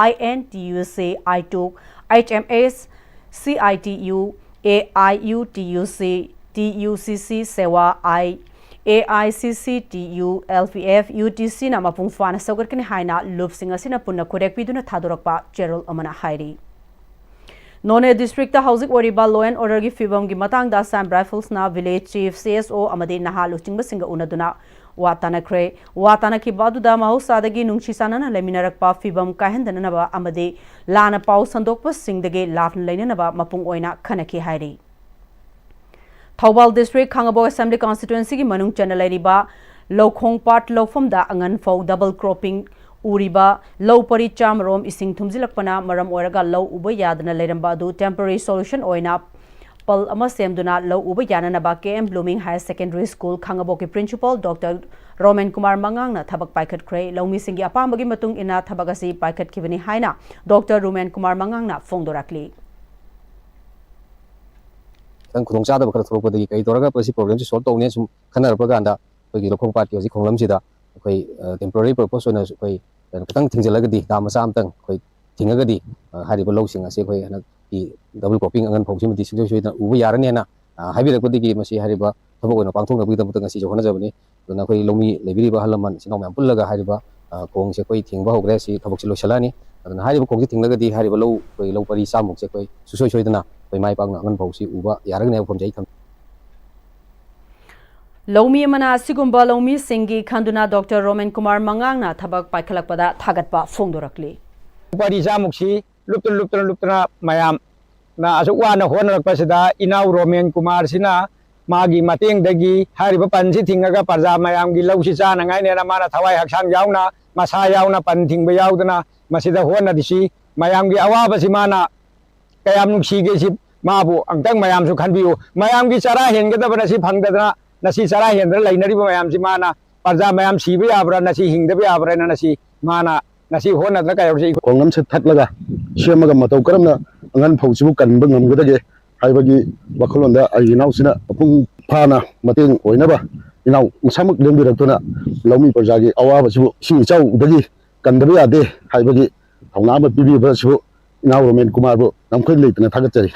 ꯑꯥꯏ ꯑꯦꯟ ꯇꯤ ꯌꯨ ꯁꯤ, ꯑꯥꯏꯇꯨꯛ, H M S, C I T U, A I U T U C, T U C C ꯁꯦꯋꯥ, I A I C C T U, L P F, U T ꯁꯤꯅ ꯃꯄꯨꯡ ꯐꯥꯅ ꯁꯧꯒꯠꯀꯅꯤ ꯍꯥꯏꯅ ꯂꯨꯞꯁꯤꯡ ꯑꯁꯤꯅ ꯄꯨꯟꯅ ꯈꯨꯔꯦꯛ ꯄꯤꯗꯨꯅ ꯊꯥꯗꯣꯔꯛꯄ ꯆꯦꯔꯣꯜ ꯑꯃꯅ ꯍꯥꯏꯔꯤ꯫ ꯅꯣꯅꯦ ꯗꯤꯁꯇ꯭ꯔꯤꯛꯇ ꯍꯧꯖꯤꯛ ꯑꯣꯏꯔꯤꯕ law and orderꯒꯤ ꯐꯤꯕꯝꯒꯤ ꯃꯇꯥꯡꯗ Assam ꯔꯥꯏꯐꯜꯁꯅ village chief, C S ꯑꯣ ꯑꯃꯗꯤ ꯅꯍꯥ ꯂꯨꯆꯤꯡꯕꯁꯤꯡꯒ ꯎꯅꯗꯨꯅ ꯋꯥ ꯇꯥꯅꯈ꯭ꯔꯦ꯫ ꯋꯥ ꯇꯥꯅꯈꯤꯕ ꯑꯗꯨꯗ ꯃꯍꯧꯁꯥꯗꯒꯤ ꯅꯨꯡꯁꯤ ꯆꯥꯟꯅꯅ ꯂꯩꯃꯤꯟꯅꯔꯛꯄ ꯐꯤꯕꯝ ꯀꯥꯏꯍꯟꯗꯅꯅꯕ ꯑꯃꯗꯤ ꯂꯥꯟꯅ ꯄꯥꯎ ꯁꯟꯗꯣꯛꯄꯁꯤꯡꯗꯒꯤ ꯂꯥꯞꯅ ꯂꯩꯅꯅꯕ ꯃꯄꯨꯡ ꯑꯣꯏꯅ ꯈꯟꯅꯈꯤ ꯍꯥꯏꯔꯤ꯫ ꯊꯧꯕꯥꯜ ꯗꯤꯁꯇ꯭ꯔꯤꯛ ꯈꯥꯡꯉꯕꯣꯛ ꯑꯦꯁꯦꯝꯕ꯭ꯂꯤ ꯀꯟꯁꯇꯤꯇ꯭ꯋꯦꯟꯁꯤꯒꯤ ꯃꯅꯨꯡ ꯆꯟꯅ ꯂꯩꯔꯤꯕ ꯂꯧꯈꯣꯡ ꯄꯥꯠ ꯂꯧꯐꯝꯗ ꯑꯉꯟ ꯐꯧ ꯗꯕꯜ ꯀ꯭ꯔꯣꯞꯄꯤꯡ ꯎꯔꯤꯕ ꯂꯧ ꯄꯔꯤ ꯆꯥꯝꯃꯔꯣꯝ ꯏꯁꯤꯡ ꯊꯨꯝꯖꯤꯜꯂꯛꯄꯅ ꯃꯔꯝ ꯑꯣꯏꯔꯒ ꯂꯧ ꯎꯕ ꯌꯥꯗꯅ ꯂꯩꯔꯝꯕ ꯑꯗꯨ ꯇꯦꯝꯄꯔꯔꯤ ꯁꯣꯂꯨꯁꯟ ꯑꯣꯏꯅ ꯄꯜ ꯑꯃ ꯁꯦꯝꯗꯨꯅ ꯂꯧ ꯎꯕ ꯌꯥꯅꯅꯕ K M blooming higher secondary school ꯈꯥꯡꯉꯕꯣꯛꯀꯤ ꯄ꯭ꯔꯤꯟꯁꯤꯄꯥꯜ ꯗꯣꯛꯇꯔ ꯔꯣꯃꯦꯟ ꯀꯨꯃꯥꯔ ꯃꯉꯥꯡꯅ ꯊꯕꯛ ꯄꯥꯏꯈꯠꯈ꯭ꯔꯦ꯫ ꯂꯧꯃꯤꯁꯤꯡꯒꯤ ꯑꯄꯥꯝꯕꯒꯤ ꯃꯇꯨꯡ ꯏꯟꯅ ꯊꯕꯛ ꯑꯁꯤ ꯄꯥꯏꯈꯠꯈꯤꯕꯅꯤ ꯍꯥꯏꯅ ꯗꯣꯛꯇꯔ ꯔꯣꯃꯦꯟ ꯀꯨꯃꯥꯔ ꯃꯉꯥꯡꯅ ꯐꯣꯡꯗꯣꯔꯛꯂꯤ꯫ ꯈꯤꯇꯪ ꯈꯨꯗꯣꯡꯆꯥꯗꯕ ꯈꯔ ꯊꯣꯛꯂꯛꯄꯗꯒꯤ ꯀꯔꯤ ꯇꯧꯔꯒ ꯃꯁꯤ ꯄ꯭ꯔꯣꯕ꯭ꯂꯦꯝꯁꯤ ꯁꯣꯜꯕ ꯇꯧꯅꯤ ꯁꯨꯝ ꯈꯟꯅꯔꯛꯄ ꯀꯥꯟꯗ ꯑꯩꯈꯣꯏꯒꯤ ꯂꯧꯈꯣꯡ ꯄꯥꯠꯀꯤ ꯍꯧꯖꯤꯛ ꯈꯣꯡꯂꯝꯁꯤꯗ ꯑꯩꯈꯣꯏ ꯇꯦꯝꯄꯣꯔꯔꯤ ꯄꯔꯄꯁ ꯑꯣꯏꯅ ꯑꯩꯈꯣꯏ ꯈꯤꯇꯪ ꯊꯤꯡꯖꯤꯜꯂꯒꯗꯤ, ꯗꯥꯝ ꯃꯆꯥ ꯑꯃꯇꯪ ꯑꯩꯈꯣꯏ ꯊꯤꯡꯉꯒꯗꯤ, ꯑ, ꯍꯥꯏꯔꯤꯕ ꯂꯧꯁꯤꯡ ꯑꯁꯤ ꯑꯩꯈꯣꯏ ꯍꯟꯗꯛꯀꯤ ꯗꯕꯜ ꯀ꯭ꯔꯣꯞꯄꯤꯡ, ꯑꯉꯟ ꯐꯧꯁꯤꯃꯗꯤ ꯁꯨꯡꯁꯣꯏ ꯁꯣꯏꯗꯅ ꯎꯕ ꯌꯥꯔꯅꯤ ꯍꯥꯏꯅ, ꯑ, ꯍꯥꯏꯕꯤꯔꯛꯄꯗꯒꯤ ꯃꯁꯤ ꯍꯥꯏꯔꯤꯕ ꯊꯕꯛ ꯑꯣꯏꯅ ꯄꯥꯡꯊꯣꯛꯅꯕꯒꯤꯗꯃꯛꯇ ꯉꯁꯤꯁꯨ ꯍꯣꯠꯅꯖꯕꯅꯤ꯫ ꯑꯗꯨꯅ ꯑꯩꯈꯣꯏ ꯂꯧꯃꯤ ꯂꯩꯕꯤꯔꯤꯕ ꯑꯍꯜ ꯂꯃꯟ, ꯏꯆꯤꯟ ꯏꯅꯥꯎ ꯃꯌꯥꯝ ꯄꯨꯜꯂꯒ ꯍꯥꯏꯔꯤꯕ, ꯑ, ꯈꯣꯡꯁꯦ ꯑꯩꯈꯣꯏ ꯊꯤꯡꯕ ꯍꯧꯈ꯭ꯔꯦ꯫ ꯁꯤ ꯊꯕꯛꯁꯦ ꯂꯣꯏꯁꯤꯜꯂꯛꯑꯅꯤ꯫ ꯑꯗꯨꯅ ꯍꯥꯏꯔꯤꯕ ꯈꯣꯡꯁꯦ ꯊꯤꯡꯂꯒꯗꯤ ꯍꯥꯏꯔꯤꯕ ꯂꯧ, ꯑꯩꯈꯣꯏ ꯂꯧ ꯄꯔꯤ ꯆꯥꯝꯃꯨꯛꯁꯦ ꯑꯩꯈꯣꯏ ꯁꯨꯡꯁꯣꯏ ꯁꯣꯏꯗꯅ ꯑꯩꯈꯣꯏ ꯃꯥꯏ ꯄꯥꯛꯅ ꯑꯉꯟ ꯐꯧꯁꯤ ꯎꯕ ꯌꯥꯔꯒꯅꯤ ꯍꯥꯏꯕ ꯋꯥꯐꯝꯁꯦ ꯑꯩ ꯊꯝꯖꯒꯦ꯫ ꯂꯧꯃꯤ ꯑꯃꯅ ꯑꯁꯤꯒꯨꯝꯕ ꯂꯧꯃꯤꯁꯤꯡꯒꯤ ꯈꯟꯗꯨꯅ ꯗꯣꯛꯇꯔ ꯔꯣꯃꯦꯟ ꯀꯨꯃꯥꯔ ꯃꯉꯥꯡꯅ ꯊꯕꯛ ꯄꯥꯏꯈꯠꯂꯛꯄꯗ ꯊꯥꯒꯠꯄ ꯐꯣꯡꯗꯣꯔꯛꯂꯤ꯫ ꯄꯔꯤ ꯆꯥꯃꯨꯛꯁꯤ ꯂꯨꯞꯇꯅ ꯂꯨꯞꯇꯅ ꯂꯨꯞꯇꯅ ꯃꯌꯥꯝꯅ ꯑꯁꯨꯛ ꯋꯥꯅ ꯍꯣꯠꯅꯔꯛꯄꯁꯤꯗ ꯏꯅꯥꯎ ꯔꯣꯃꯦꯟ ꯀꯨꯃꯥꯔꯁꯤꯅ ꯃꯥꯒꯤ ꯃꯇꯦꯡꯗꯒꯤ ꯍꯥꯏꯔꯤꯕ ꯄꯟꯁꯤ ꯊꯤꯡꯉꯒ ꯄ꯭ꯔꯖꯥ ꯃꯌꯥꯝꯒꯤ ꯂꯧꯁꯤ ꯆꯥꯅꯉꯥꯏꯅꯦꯅ ꯃꯥꯅ ꯊꯋꯥꯏ ꯍꯛꯆꯥꯡ ꯌꯥꯎꯅ, ꯃꯁꯥ ꯌꯥꯎꯅ, ꯄꯟ ꯊꯤꯡꯕ ꯌꯥꯎꯗꯅ ꯃꯁꯤꯗ ꯍꯣꯠꯅꯔꯤꯁꯤ꯫ ꯃꯌꯥꯝꯒꯤ ꯑꯋꯥꯕꯁꯤ ꯃꯥꯅ ꯀꯌꯥꯝ ꯅꯨꯡꯁꯤꯒꯦ ꯁꯤ ꯃꯥꯕꯨ ꯑꯃꯨꯛꯇꯪ ꯃꯌꯥꯝꯁꯨ ꯈꯟꯕꯤꯌꯨ꯫ ꯃꯌꯥꯝꯒꯤ ꯆꯔꯥ ꯍꯦꯟꯒꯗꯕ ꯉꯁꯤ ꯐꯪꯗꯗꯅ ꯉꯁꯤ ꯆꯔꯥ ꯍꯦꯟꯗꯅ ꯂꯩꯅꯔꯤꯕ ꯃꯌꯥꯝꯁꯤ ꯃꯥꯅ, ꯄ꯭ꯔꯖꯥ ꯃꯌꯥꯝ ꯁꯤꯕ ꯌꯥꯕ꯭ꯔꯥ, ꯉꯁꯤ ꯍꯤꯡꯗꯕ ꯌꯥꯕ꯭ꯔꯥꯅ ꯉꯁꯤ ꯃꯥꯅ ꯉꯁꯤ ꯍꯣꯠꯅꯗꯅ ꯀꯩꯗꯧꯔꯤꯁꯤ? ꯈꯣꯡꯂꯝ ꯁꯦꯠꯊꯠꯂꯒ ꯁꯦꯝꯃꯒ ꯃꯇꯧ ꯀꯔꯝꯅ ꯑꯉꯟ ꯐꯧꯁꯤꯕꯨ ꯀꯟꯕ ꯉꯝꯒꯗꯒꯦ ꯍꯥꯏꯕꯒꯤ ꯋꯥꯈꯜꯂꯣꯟꯗ ꯑꯩꯒꯤ ꯏꯅꯥꯎꯁꯤꯅ ꯃꯄꯨꯡ ꯐꯥꯅ ꯃꯇꯦꯡ ꯑꯣꯏꯅꯕ ꯏꯅꯥꯎ ꯃꯁꯥꯃꯛ ꯂꯦꯡꯕꯤꯔꯛꯇꯨꯅ ꯂꯧꯃꯤ ꯄ꯭ꯔꯖꯥꯒꯤ ꯑꯋꯥꯕꯁꯤꯕꯨ ꯏꯁꯤꯡ ꯏꯆꯥꯎꯗꯒꯤ ꯀꯟꯗꯕ ꯌꯥꯗꯦ ꯍꯥꯏꯕꯒꯤ ꯊꯧꯅꯥ ꯑꯃ ꯄꯤꯕꯤꯕ ꯑꯁꯤꯕꯨ ꯏꯅꯥꯎ ꯔꯣꯃꯦꯟ ꯀꯨꯃꯥꯔꯕꯨ ꯅꯝꯈꯩ ꯂꯩꯇꯅ ꯊꯥꯒꯠꯆꯔꯤ꯫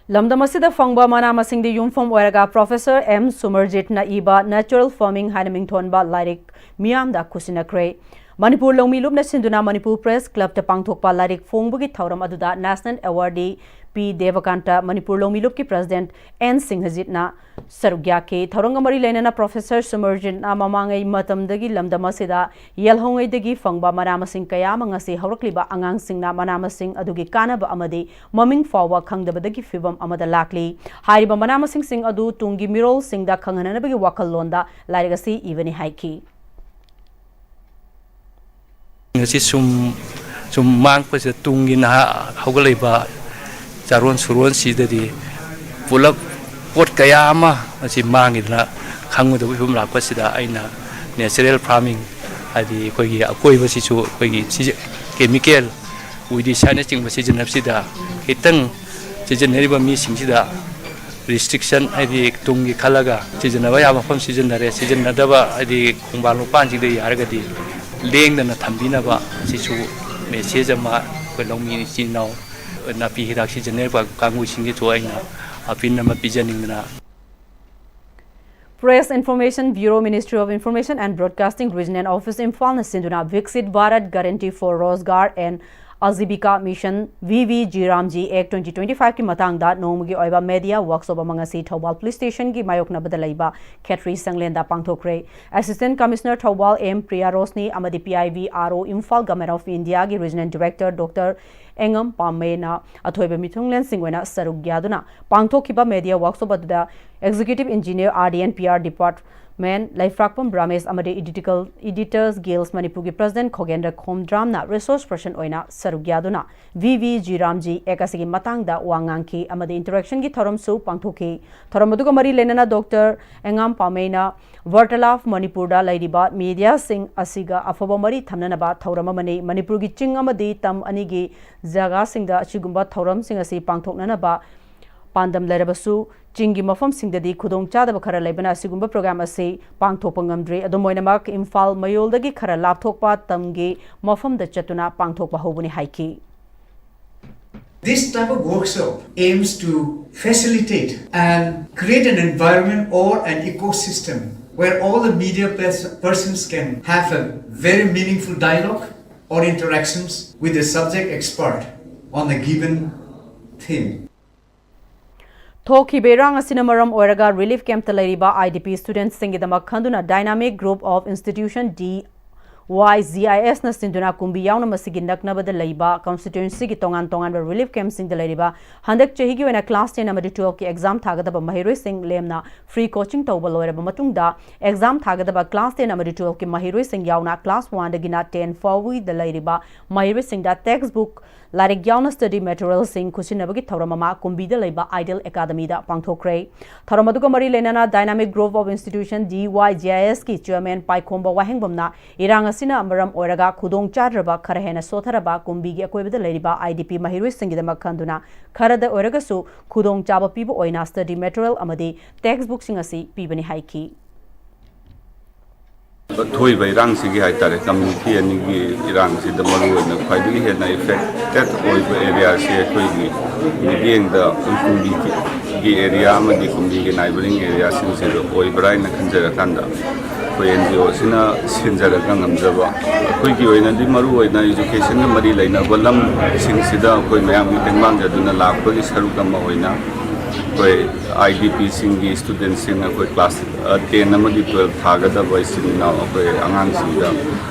ꯂꯝꯗꯝ ꯑꯁꯤꯗ ꯐꯪꯕ ꯃꯅꯥ ꯃꯁꯤꯡꯗ ꯌꯨꯝꯐꯝ ꯑꯣꯏꯔꯒ ꯄ꯭ꯔꯣꯐꯦꯁꯔ ꯑꯦꯝ ꯁꯨꯃꯔꯖꯤꯠꯅ ꯏꯕ ꯅꯦꯆꯔꯦꯜ ꯐꯥꯔꯃꯤꯡ ꯍꯥꯏꯅ ꯃꯤꯡꯊꯣꯟꯕ ꯂꯥꯏꯔꯤꯛ ꯃꯤꯌꯥꯝꯗ ꯈꯨꯠꯁꯤꯟꯅꯈ꯭ꯔꯦ꯫ ꯃꯅꯤꯄꯨꯔ ꯂꯧꯃꯤ ꯂꯨꯞꯅ ꯁꯤꯟꯗꯨꯅ ꯃꯅꯤꯄꯨꯔ ꯄ꯭ꯔꯦꯁ ꯀ꯭ꯂꯕꯇ ꯄꯥꯡꯊꯣꯛꯄ ꯂꯥꯏꯔꯤꯛ ꯐꯣꯡꯕꯒꯤ ꯊꯧꯔꯝ ꯑꯗꯨꯗ ꯅꯦꯁꯅꯦꯜ ꯑꯦꯋꯥꯔꯗꯤ ꯄꯤ ꯗꯦꯕꯀꯥꯟꯇ, ꯃꯅꯤꯄꯨꯔ ꯂꯧꯃꯤ ꯂꯨꯞꯀꯤ ꯄ꯭ꯔꯦꯁꯤꯗꯦꯟꯠ ꯑꯦꯟ ꯁꯤꯡꯍꯖꯤꯠꯅ ꯁꯔꯨꯛ ꯌꯥꯈꯤ꯫ ꯊꯧꯔꯝꯒ ꯃꯔꯤ ꯂꯩꯅꯅ ꯄ꯭ꯔꯣꯐꯦꯁꯔ ꯁꯨꯃꯔꯖꯤꯠꯅ ꯃꯃꯥꯡꯉꯩ ꯃꯇꯝꯗꯒꯤ ꯂꯝꯗꯝ ꯑꯁꯤꯗ ꯌꯦꯜꯍꯧꯉꯩꯗꯒꯤ ꯐꯪꯕ ꯃꯅꯥ ꯃꯁꯤꯡ ꯀꯌꯥ ꯑꯃ ꯉꯁꯤ ꯍꯧꯔꯛꯂꯤꯕ ꯑꯉꯥꯡꯁꯤꯡꯅ ꯃꯅꯥ ꯃꯁꯤꯡ ꯑꯗꯨꯒꯤ ꯀꯥꯟꯅꯕ ꯑꯃꯗꯤ ꯃꯃꯤꯡ ꯐꯥꯎꯕ ꯈꯪꯗꯕꯗꯒꯤ ꯐꯤꯕꯝ ꯑꯃꯗ ꯂꯥꯛꯂꯤ꯫ ꯍꯥꯏꯔꯤꯕ ꯃꯅꯥ ꯃꯁꯤꯡꯁꯤꯡ ꯑꯗꯨ ꯇꯨꯡꯒꯤ ꯃꯤꯔꯣꯜꯁꯤꯡꯗ ꯈꯪꯍꯟꯅꯕꯒꯤ ꯋꯥꯈꯜꯂꯣꯟꯗ ꯂꯥꯏꯔꯤꯛ ꯑꯁꯤ ꯏꯕꯅꯤ ꯍꯥꯏꯈꯤ꯫ ꯉꯁꯤ ꯁꯨꯝ, ꯁꯨꯝ ꯃꯥꯡꯉꯛꯄꯁꯤꯗ ꯇꯨꯡꯒꯤ ꯅꯍꯥ ꯍꯧꯒꯠꯂꯛꯏꯕ ꯆꯥꯔꯣꯟ ꯁꯨꯔꯣꯟꯁꯤꯗꯗꯤ ꯄꯨꯂꯞ ꯄꯣꯠ ꯀꯌꯥ ꯑꯃ ꯑꯁꯤ ꯃꯥꯡꯉꯤꯗꯅ ꯈꯪꯒꯗꯕ ꯐꯤꯕꯝ ꯂꯥꯛꯄꯁꯤꯗ ꯑꯩꯅ ꯅꯦꯆꯔꯦꯜ ꯐꯥꯔꯃꯤꯡ, ꯍꯥꯏꯗꯤ ꯑꯩꯈꯣꯏꯒꯤ ꯑꯀꯣꯏꯕꯁꯤꯁꯨ ꯑꯩꯈꯣꯏꯒꯤ ꯁꯤꯖ-, ꯀꯦꯃꯤꯀꯦꯜ, ꯋꯤꯗꯤꯁꯥꯏꯠꯅꯆꯤꯡꯕ ꯁꯤꯖꯤꯟꯅꯕꯁꯤꯗ ꯈꯤꯇꯪ ꯁꯤꯖꯤꯟꯅꯔꯤꯕ ꯃꯤꯁꯤꯡꯁꯤꯗ ꯔꯤꯁꯇ꯭ꯔꯤꯛꯁꯟ, ꯍꯥꯏꯗꯤ ꯇꯨꯡꯒꯤ ꯈꯜꯂꯒ ꯁꯤꯖꯤꯟꯅꯕ ꯌꯥꯕ ꯃꯐꯝ ꯁꯤꯖꯤꯟꯅꯔꯦ, ꯁꯤꯖꯤꯟꯅꯗꯕ, ꯍꯥꯏꯗꯤ ꯈꯣꯡꯕꯥꯟ ꯂꯨꯄꯥꯟꯁꯤꯡꯗ ꯌꯥꯔꯒꯗꯤ ꯂꯦꯡꯗꯅ ꯊꯝꯕꯤꯅꯕ, ꯑꯁꯤꯁꯨ ꯃꯦꯁꯦꯖ ꯑꯃ ꯑꯩꯈꯣꯏ ꯂꯧꯃꯤ ꯏꯆꯤꯟ ꯏꯅꯥꯎ ꯅꯥꯄꯤ ꯍꯤꯗꯥꯛ ꯁꯤꯖꯤꯟꯅꯔꯤꯕ ꯀꯥꯡꯕꯨꯁꯤꯡꯒꯤꯁꯨ ꯑꯩꯅ ꯑꯄꯤꯜ ꯑꯃ ꯄꯤꯖꯅꯤꯡꯗꯅ꯫ Press Information Bureau, Ministry of Information and Broadcasting, Regional Office, ꯏꯝꯐꯥꯜꯅ ꯁꯤꯟꯗꯨꯅ Viksit Bharat Guarantee for Rozgar and Ajibika Mission, V V G RAM G Act twenty twenty-five ꯀꯤ ꯃꯇꯥꯡꯗ ꯅꯣꯡꯃꯒꯤ ꯑꯣꯏꯕ media workshop ꯑꯃ ꯉꯁꯤ ꯊꯧꯕꯥꯜ police station ꯒꯤ ꯃꯥꯌꯣꯛꯅꯕꯗ ꯂꯩꯕ ꯈꯦꯇ꯭ꯔꯤ ꯁꯪꯂꯦꯟꯗ ꯄꯥꯡꯊꯣꯛꯈ꯭ꯔꯦ꯫ Assistant Commissioner Thoubal M Priya Roshni ꯑꯃꯗꯤ P I V R O Imphal Government of India ꯒꯤ Regional Director Doctor ꯑꯦꯡꯉꯝ ꯄꯥꯝꯃꯩꯅ ꯑꯊꯣꯏꯕ ꯃꯤꯊꯨꯡꯂꯦꯟꯁꯤꯡ ꯑꯣꯏꯅ ꯁꯔꯨꯛ ꯌꯥꯗꯨꯅ ꯄꯥꯡꯊꯣꯛꯈꯤꯕ media workshop ꯑꯗꯨꯗ Executive Engineer R D and P R Depart ꯃꯦꯟ ꯂꯩꯐ꯭ꯔꯥꯛꯄꯝ ꯔꯥꯃꯦꯁ ꯑꯃꯗꯤ ꯏꯗꯤꯇꯤꯀꯜ ꯏꯗꯤꯇꯔꯁ ꯒꯤꯜꯁ ꯃꯅꯤꯄꯨꯔꯒꯤ ꯄ꯭ꯔꯁꯤꯗꯦꯟꯠ ꯈꯣꯒꯦꯟꯗ꯭ꯔ ꯈꯣꯝꯗ꯭ꯔꯥꯝꯅ ꯔꯤꯁꯣꯔꯁ ꯄꯔꯁꯟ ꯑꯣꯏꯅ ꯁꯔꯨꯛ ꯌꯥꯗꯨꯅ ꯚꯤ ꯚꯤ ꯖꯤ ꯔꯥꯝꯖꯤ ꯑꯦꯛ ꯑꯁꯤꯒꯤ ꯃꯇꯥꯡꯗ ꯋꯥ ꯉꯥꯡꯈꯤ ꯑꯃꯗꯤ ꯏꯟꯇꯔꯦꯛꯁꯟꯒꯤ ꯊꯧꯔꯝꯁꯨ ꯄꯥꯡꯊꯣꯛꯈꯤ꯫ ꯊꯧꯔꯝ ꯑꯗꯨꯒ ꯃꯔꯤ ꯂꯩꯅꯅ ꯗꯣꯛꯇꯔ ꯑꯦꯉꯥꯝ ꯄꯥꯃꯩꯅ ꯋꯥꯔꯇꯂꯥꯐ ꯃꯅꯤꯄꯨꯔꯗ ꯂꯩꯔꯤꯕ ꯃꯤꯗꯤꯌꯥꯁꯤꯡ ꯑꯁꯤꯒ ꯑꯐꯕ ꯃꯔꯤ ꯊꯝꯅꯅꯕ ꯊꯧꯔꯝ ꯑꯃꯅꯤ꯫ ꯃꯅꯤꯄꯨꯔꯒꯤ ꯆꯤꯡ ꯑꯃꯗꯤ ꯇꯝ ꯑꯅꯤꯒꯤ ꯖꯒꯥꯁꯤꯡꯗ ꯑꯁꯤꯒꯨꯝꯕ ꯊꯧꯔꯝꯁꯤꯡ ꯑꯁꯤ ꯄꯥꯡꯊꯣꯛꯅꯅꯕ ꯄꯥꯟꯗꯝ ꯂꯩꯔꯕꯁꯨ, ꯆꯤꯡꯒꯤ ꯃꯐꯝꯁꯤꯡꯗꯗꯤ ꯈꯨꯗꯣꯡꯆꯥꯗꯕ ꯈꯔ ꯂꯩꯕꯅ ꯑꯁꯤꯒꯨꯝꯕ ꯄ꯭ꯔꯣꯒ꯭ꯔꯥꯝ ꯑꯁꯤ ꯄꯥꯡꯊꯣꯛꯄ ꯉꯝꯗ꯭ꯔꯤ꯫ ꯑꯗꯨꯝ ꯑꯣꯏꯅꯃꯛ, ꯏꯝꯐꯥꯜ ꯃꯌꯣꯜꯗꯒꯤ ꯈꯔ ꯂꯥꯞꯊꯣꯛꯄ ꯇꯝꯒꯤ ꯃꯐꯝꯗ ꯆꯠꯇꯨꯅ ꯄꯥꯡꯊꯣꯛꯄ ꯍꯧꯕꯅꯤ ꯍꯥꯏꯈꯤ꯫ This type of workshop aims to facilitate and create an environment or an ecosystem where all the media pers- persons can have a very meaningful dialogue or interactions with the subject expert on a given theme. ꯊꯣꯛꯈꯤꯕ ꯏꯔꯥꯡ ꯑꯁꯤꯅ ꯃꯔꯝ ꯑꯣꯏꯔꯒ relief ꯀꯦꯝꯞꯇ ꯂꯩꯔꯤꯕ I D ꯄꯤ ꯁ꯭ꯇꯨꯗꯦꯟꯠꯁꯤꯡꯒꯤꯗꯃꯛ ꯈꯟꯗꯨꯅ Dynamic Group of Institution, D Y G I ꯑꯦꯁꯅ ꯁꯤꯟꯗꯨꯅ ꯀꯨꯝꯕꯤ ꯌꯥꯎꯅ ꯃꯁꯤꯒꯤ ꯅꯛꯅꯕꯗ ꯂꯩꯕ ꯀꯟꯁꯇꯤꯇ꯭ꯋꯦꯟꯁꯤꯒꯤ ꯇꯣꯉꯥꯟ ꯇꯣꯉꯥꯟꯕ ꯔꯤꯂꯤꯐ ꯀꯦꯝꯞꯁꯤꯡꯗ ꯂꯩꯔꯤꯕ ꯍꯟꯗꯛ ꯆꯍꯤꯒꯤ ꯑꯣꯏꯅ ꯀ꯭ꯂꯥꯁ ꯇꯦꯟ ꯑꯃꯗꯤ ꯇꯨꯋꯦꯜꯐꯀꯤ ꯑꯦꯛꯖꯥꯝ ꯊꯥꯒꯗꯕ ꯃꯍꯩꯔꯣꯏꯁꯤꯡ ꯂꯦꯝꯅ ꯐ꯭ꯔꯤ ꯀꯣꯆꯤꯡ ꯇꯧꯕ ꯂꯣꯏꯔꯕ ꯃꯇꯨꯡꯗ, ꯑꯦꯛꯖꯥꯝ ꯊꯥꯒꯗꯕ ꯀ꯭ꯂꯥꯁ ꯇꯦꯟ ꯑꯃꯗꯤ ꯇꯨꯋꯦꯜꯐꯀꯤ ꯃꯍꯩꯔꯣꯏꯁꯤꯡ ꯌꯥꯎꯅ ꯀ꯭ꯂꯥꯁ ꯋꯥꯟꯗꯒꯤꯅ ꯇꯦꯟ ꯐꯥꯎꯕꯒꯤꯗ ꯂꯩꯔꯤꯕ ꯃꯍꯩꯔꯣꯏꯁꯤꯡꯗ ꯇꯦꯛꯁ ꯕꯨꯛ, ꯂꯥꯏꯔꯤꯛ ꯌꯥꯎꯅ ꯁ꯭ꯇꯗꯤ ꯃꯦꯇꯔꯤꯌꯦꯜꯁꯤꯡ ꯈꯨꯠꯁꯤꯟꯅꯕꯒꯤ ꯊꯧꯔꯝ ꯑꯃ ꯀꯨꯝꯕꯤꯗ ꯂꯩꯕ ꯑꯥꯏꯗꯤꯌꯦꯜ ꯑꯦꯀꯥꯗꯃꯤꯗ ꯄꯥꯡꯊꯣꯛꯈ꯭ꯔꯦ꯫ ꯊꯧꯔꯝ ꯑꯗꯨꯒ ꯃꯔꯤ ꯂꯩꯅꯅ Dynamic Group of Institution, D Y G I ꯑꯦꯁꯀꯤ ꯆꯤꯌꯔꯃꯦꯟ ꯄꯥꯏꯈꯣꯝꯕ ꯋꯥꯍꯦꯡꯕꯝꯅ ꯏꯔꯥꯡ ꯑꯁꯤꯅ ꯃꯔꯝ ꯑꯣꯏꯔꯒ ꯈꯨꯗꯣꯡ ꯆꯥꯗ꯭ꯔꯕ ꯈꯔ ꯍꯦꯟꯅ ꯁꯣꯠꯊꯔꯕ ꯀꯨꯝꯕꯤꯒꯤ ꯑꯀꯣꯏꯕꯗ ꯂꯩꯔꯤꯕ ꯑꯥꯏ ꯗꯤ ꯄꯤ ꯃꯍꯩꯔꯣꯏꯁꯤꯡꯒꯤꯗꯃꯛ ꯈꯟꯗꯨꯅ ꯈꯔꯗ ꯑꯣꯏꯔꯒꯁꯨ ꯈꯨꯗꯣꯡ ꯆꯥꯕ ꯄꯤꯕ ꯑꯣꯏꯅ ꯁ꯭ꯇꯗꯤ ꯃꯦꯇꯔꯤꯌꯦꯜ ꯑꯃꯗꯤ ꯇꯦꯛꯁ ꯕꯨꯛꯁꯤꯡ ꯑꯁꯤ ꯄꯤꯕꯅꯤ ꯍꯥꯏꯈꯤ꯫ ꯊꯣꯛꯏꯕ ꯏꯔꯥꯡꯁꯤꯒꯤ ꯍꯥꯏꯇꯥꯔꯦ, ꯀꯝꯃ꯭ꯌꯨꯅꯤꯇꯤ ꯑꯅꯤꯒꯤ ꯏꯔꯥꯡꯁꯤꯗ ꯃꯔꯨꯑꯣꯏꯅ ꯈ꯭ꯋꯥꯏꯗꯒꯤ ꯍꯦꯟꯅ ꯏꯐꯦꯛꯇꯦꯠ ꯑꯣꯏꯕ ꯑꯦꯔꯤꯌꯥꯁꯦ ꯑꯩꯈꯣꯏꯒꯤ ꯃꯤꯠꯌꯦꯡꯗ ꯀꯨꯝꯕꯤꯒꯤ ꯑꯦꯔꯤꯌꯥ ꯑꯃꯗꯤ ꯀꯨꯝꯕꯤꯒꯤ ꯅꯥꯏꯕꯔꯤꯡ ꯑꯦꯔꯤꯌꯥꯁꯤꯡꯁꯤꯗ ꯑꯣꯏꯕ꯭ꯔꯥ ꯍꯥꯏꯅ ꯈꯟꯖꯔꯀꯥꯟꯗ, ꯑꯩꯈꯣꯏ ꯑꯦꯟ ꯖꯤ ꯑꯣꯁꯤꯅ ꯁꯤꯟꯖꯔꯒ ꯉꯝꯖꯕ, ꯑꯩꯈꯣꯏꯒꯤ ꯑꯣꯏꯅꯗꯤ ꯃꯔꯨꯑꯣꯏꯅ ꯏꯖꯨꯀꯦꯁꯟꯒ ꯃꯔꯤ ꯂꯩꯅꯕ ꯂꯝꯁꯤꯡꯁꯤꯗ ꯑꯩꯈꯣꯏ ꯃꯌꯥꯝꯒꯤ ꯇꯦꯡꯕꯥꯡꯖꯗꯨꯅ ꯂꯥꯛꯄꯒꯤ ꯁꯔꯨꯛ ꯑꯃ ꯑꯣꯏꯅ ꯑꯩꯈꯣꯏ ꯑꯥꯏ ꯗꯤ ꯄꯤꯁꯤꯡꯒꯤ ꯁ꯭ꯇꯨꯗꯦꯟꯠꯁꯤꯡ, ꯑꯩꯈꯣꯏ ꯀ꯭ꯂꯥꯁ ꯇꯦꯟ ꯑꯃꯗꯤ ꯇꯨꯋꯦꯜꯐ ꯊꯥꯒꯗꯕ ꯏꯆꯤꯟ ꯏꯅꯥꯎ ꯑꯩꯈꯣꯏ ꯑꯉꯥꯡꯁꯤꯡꯗ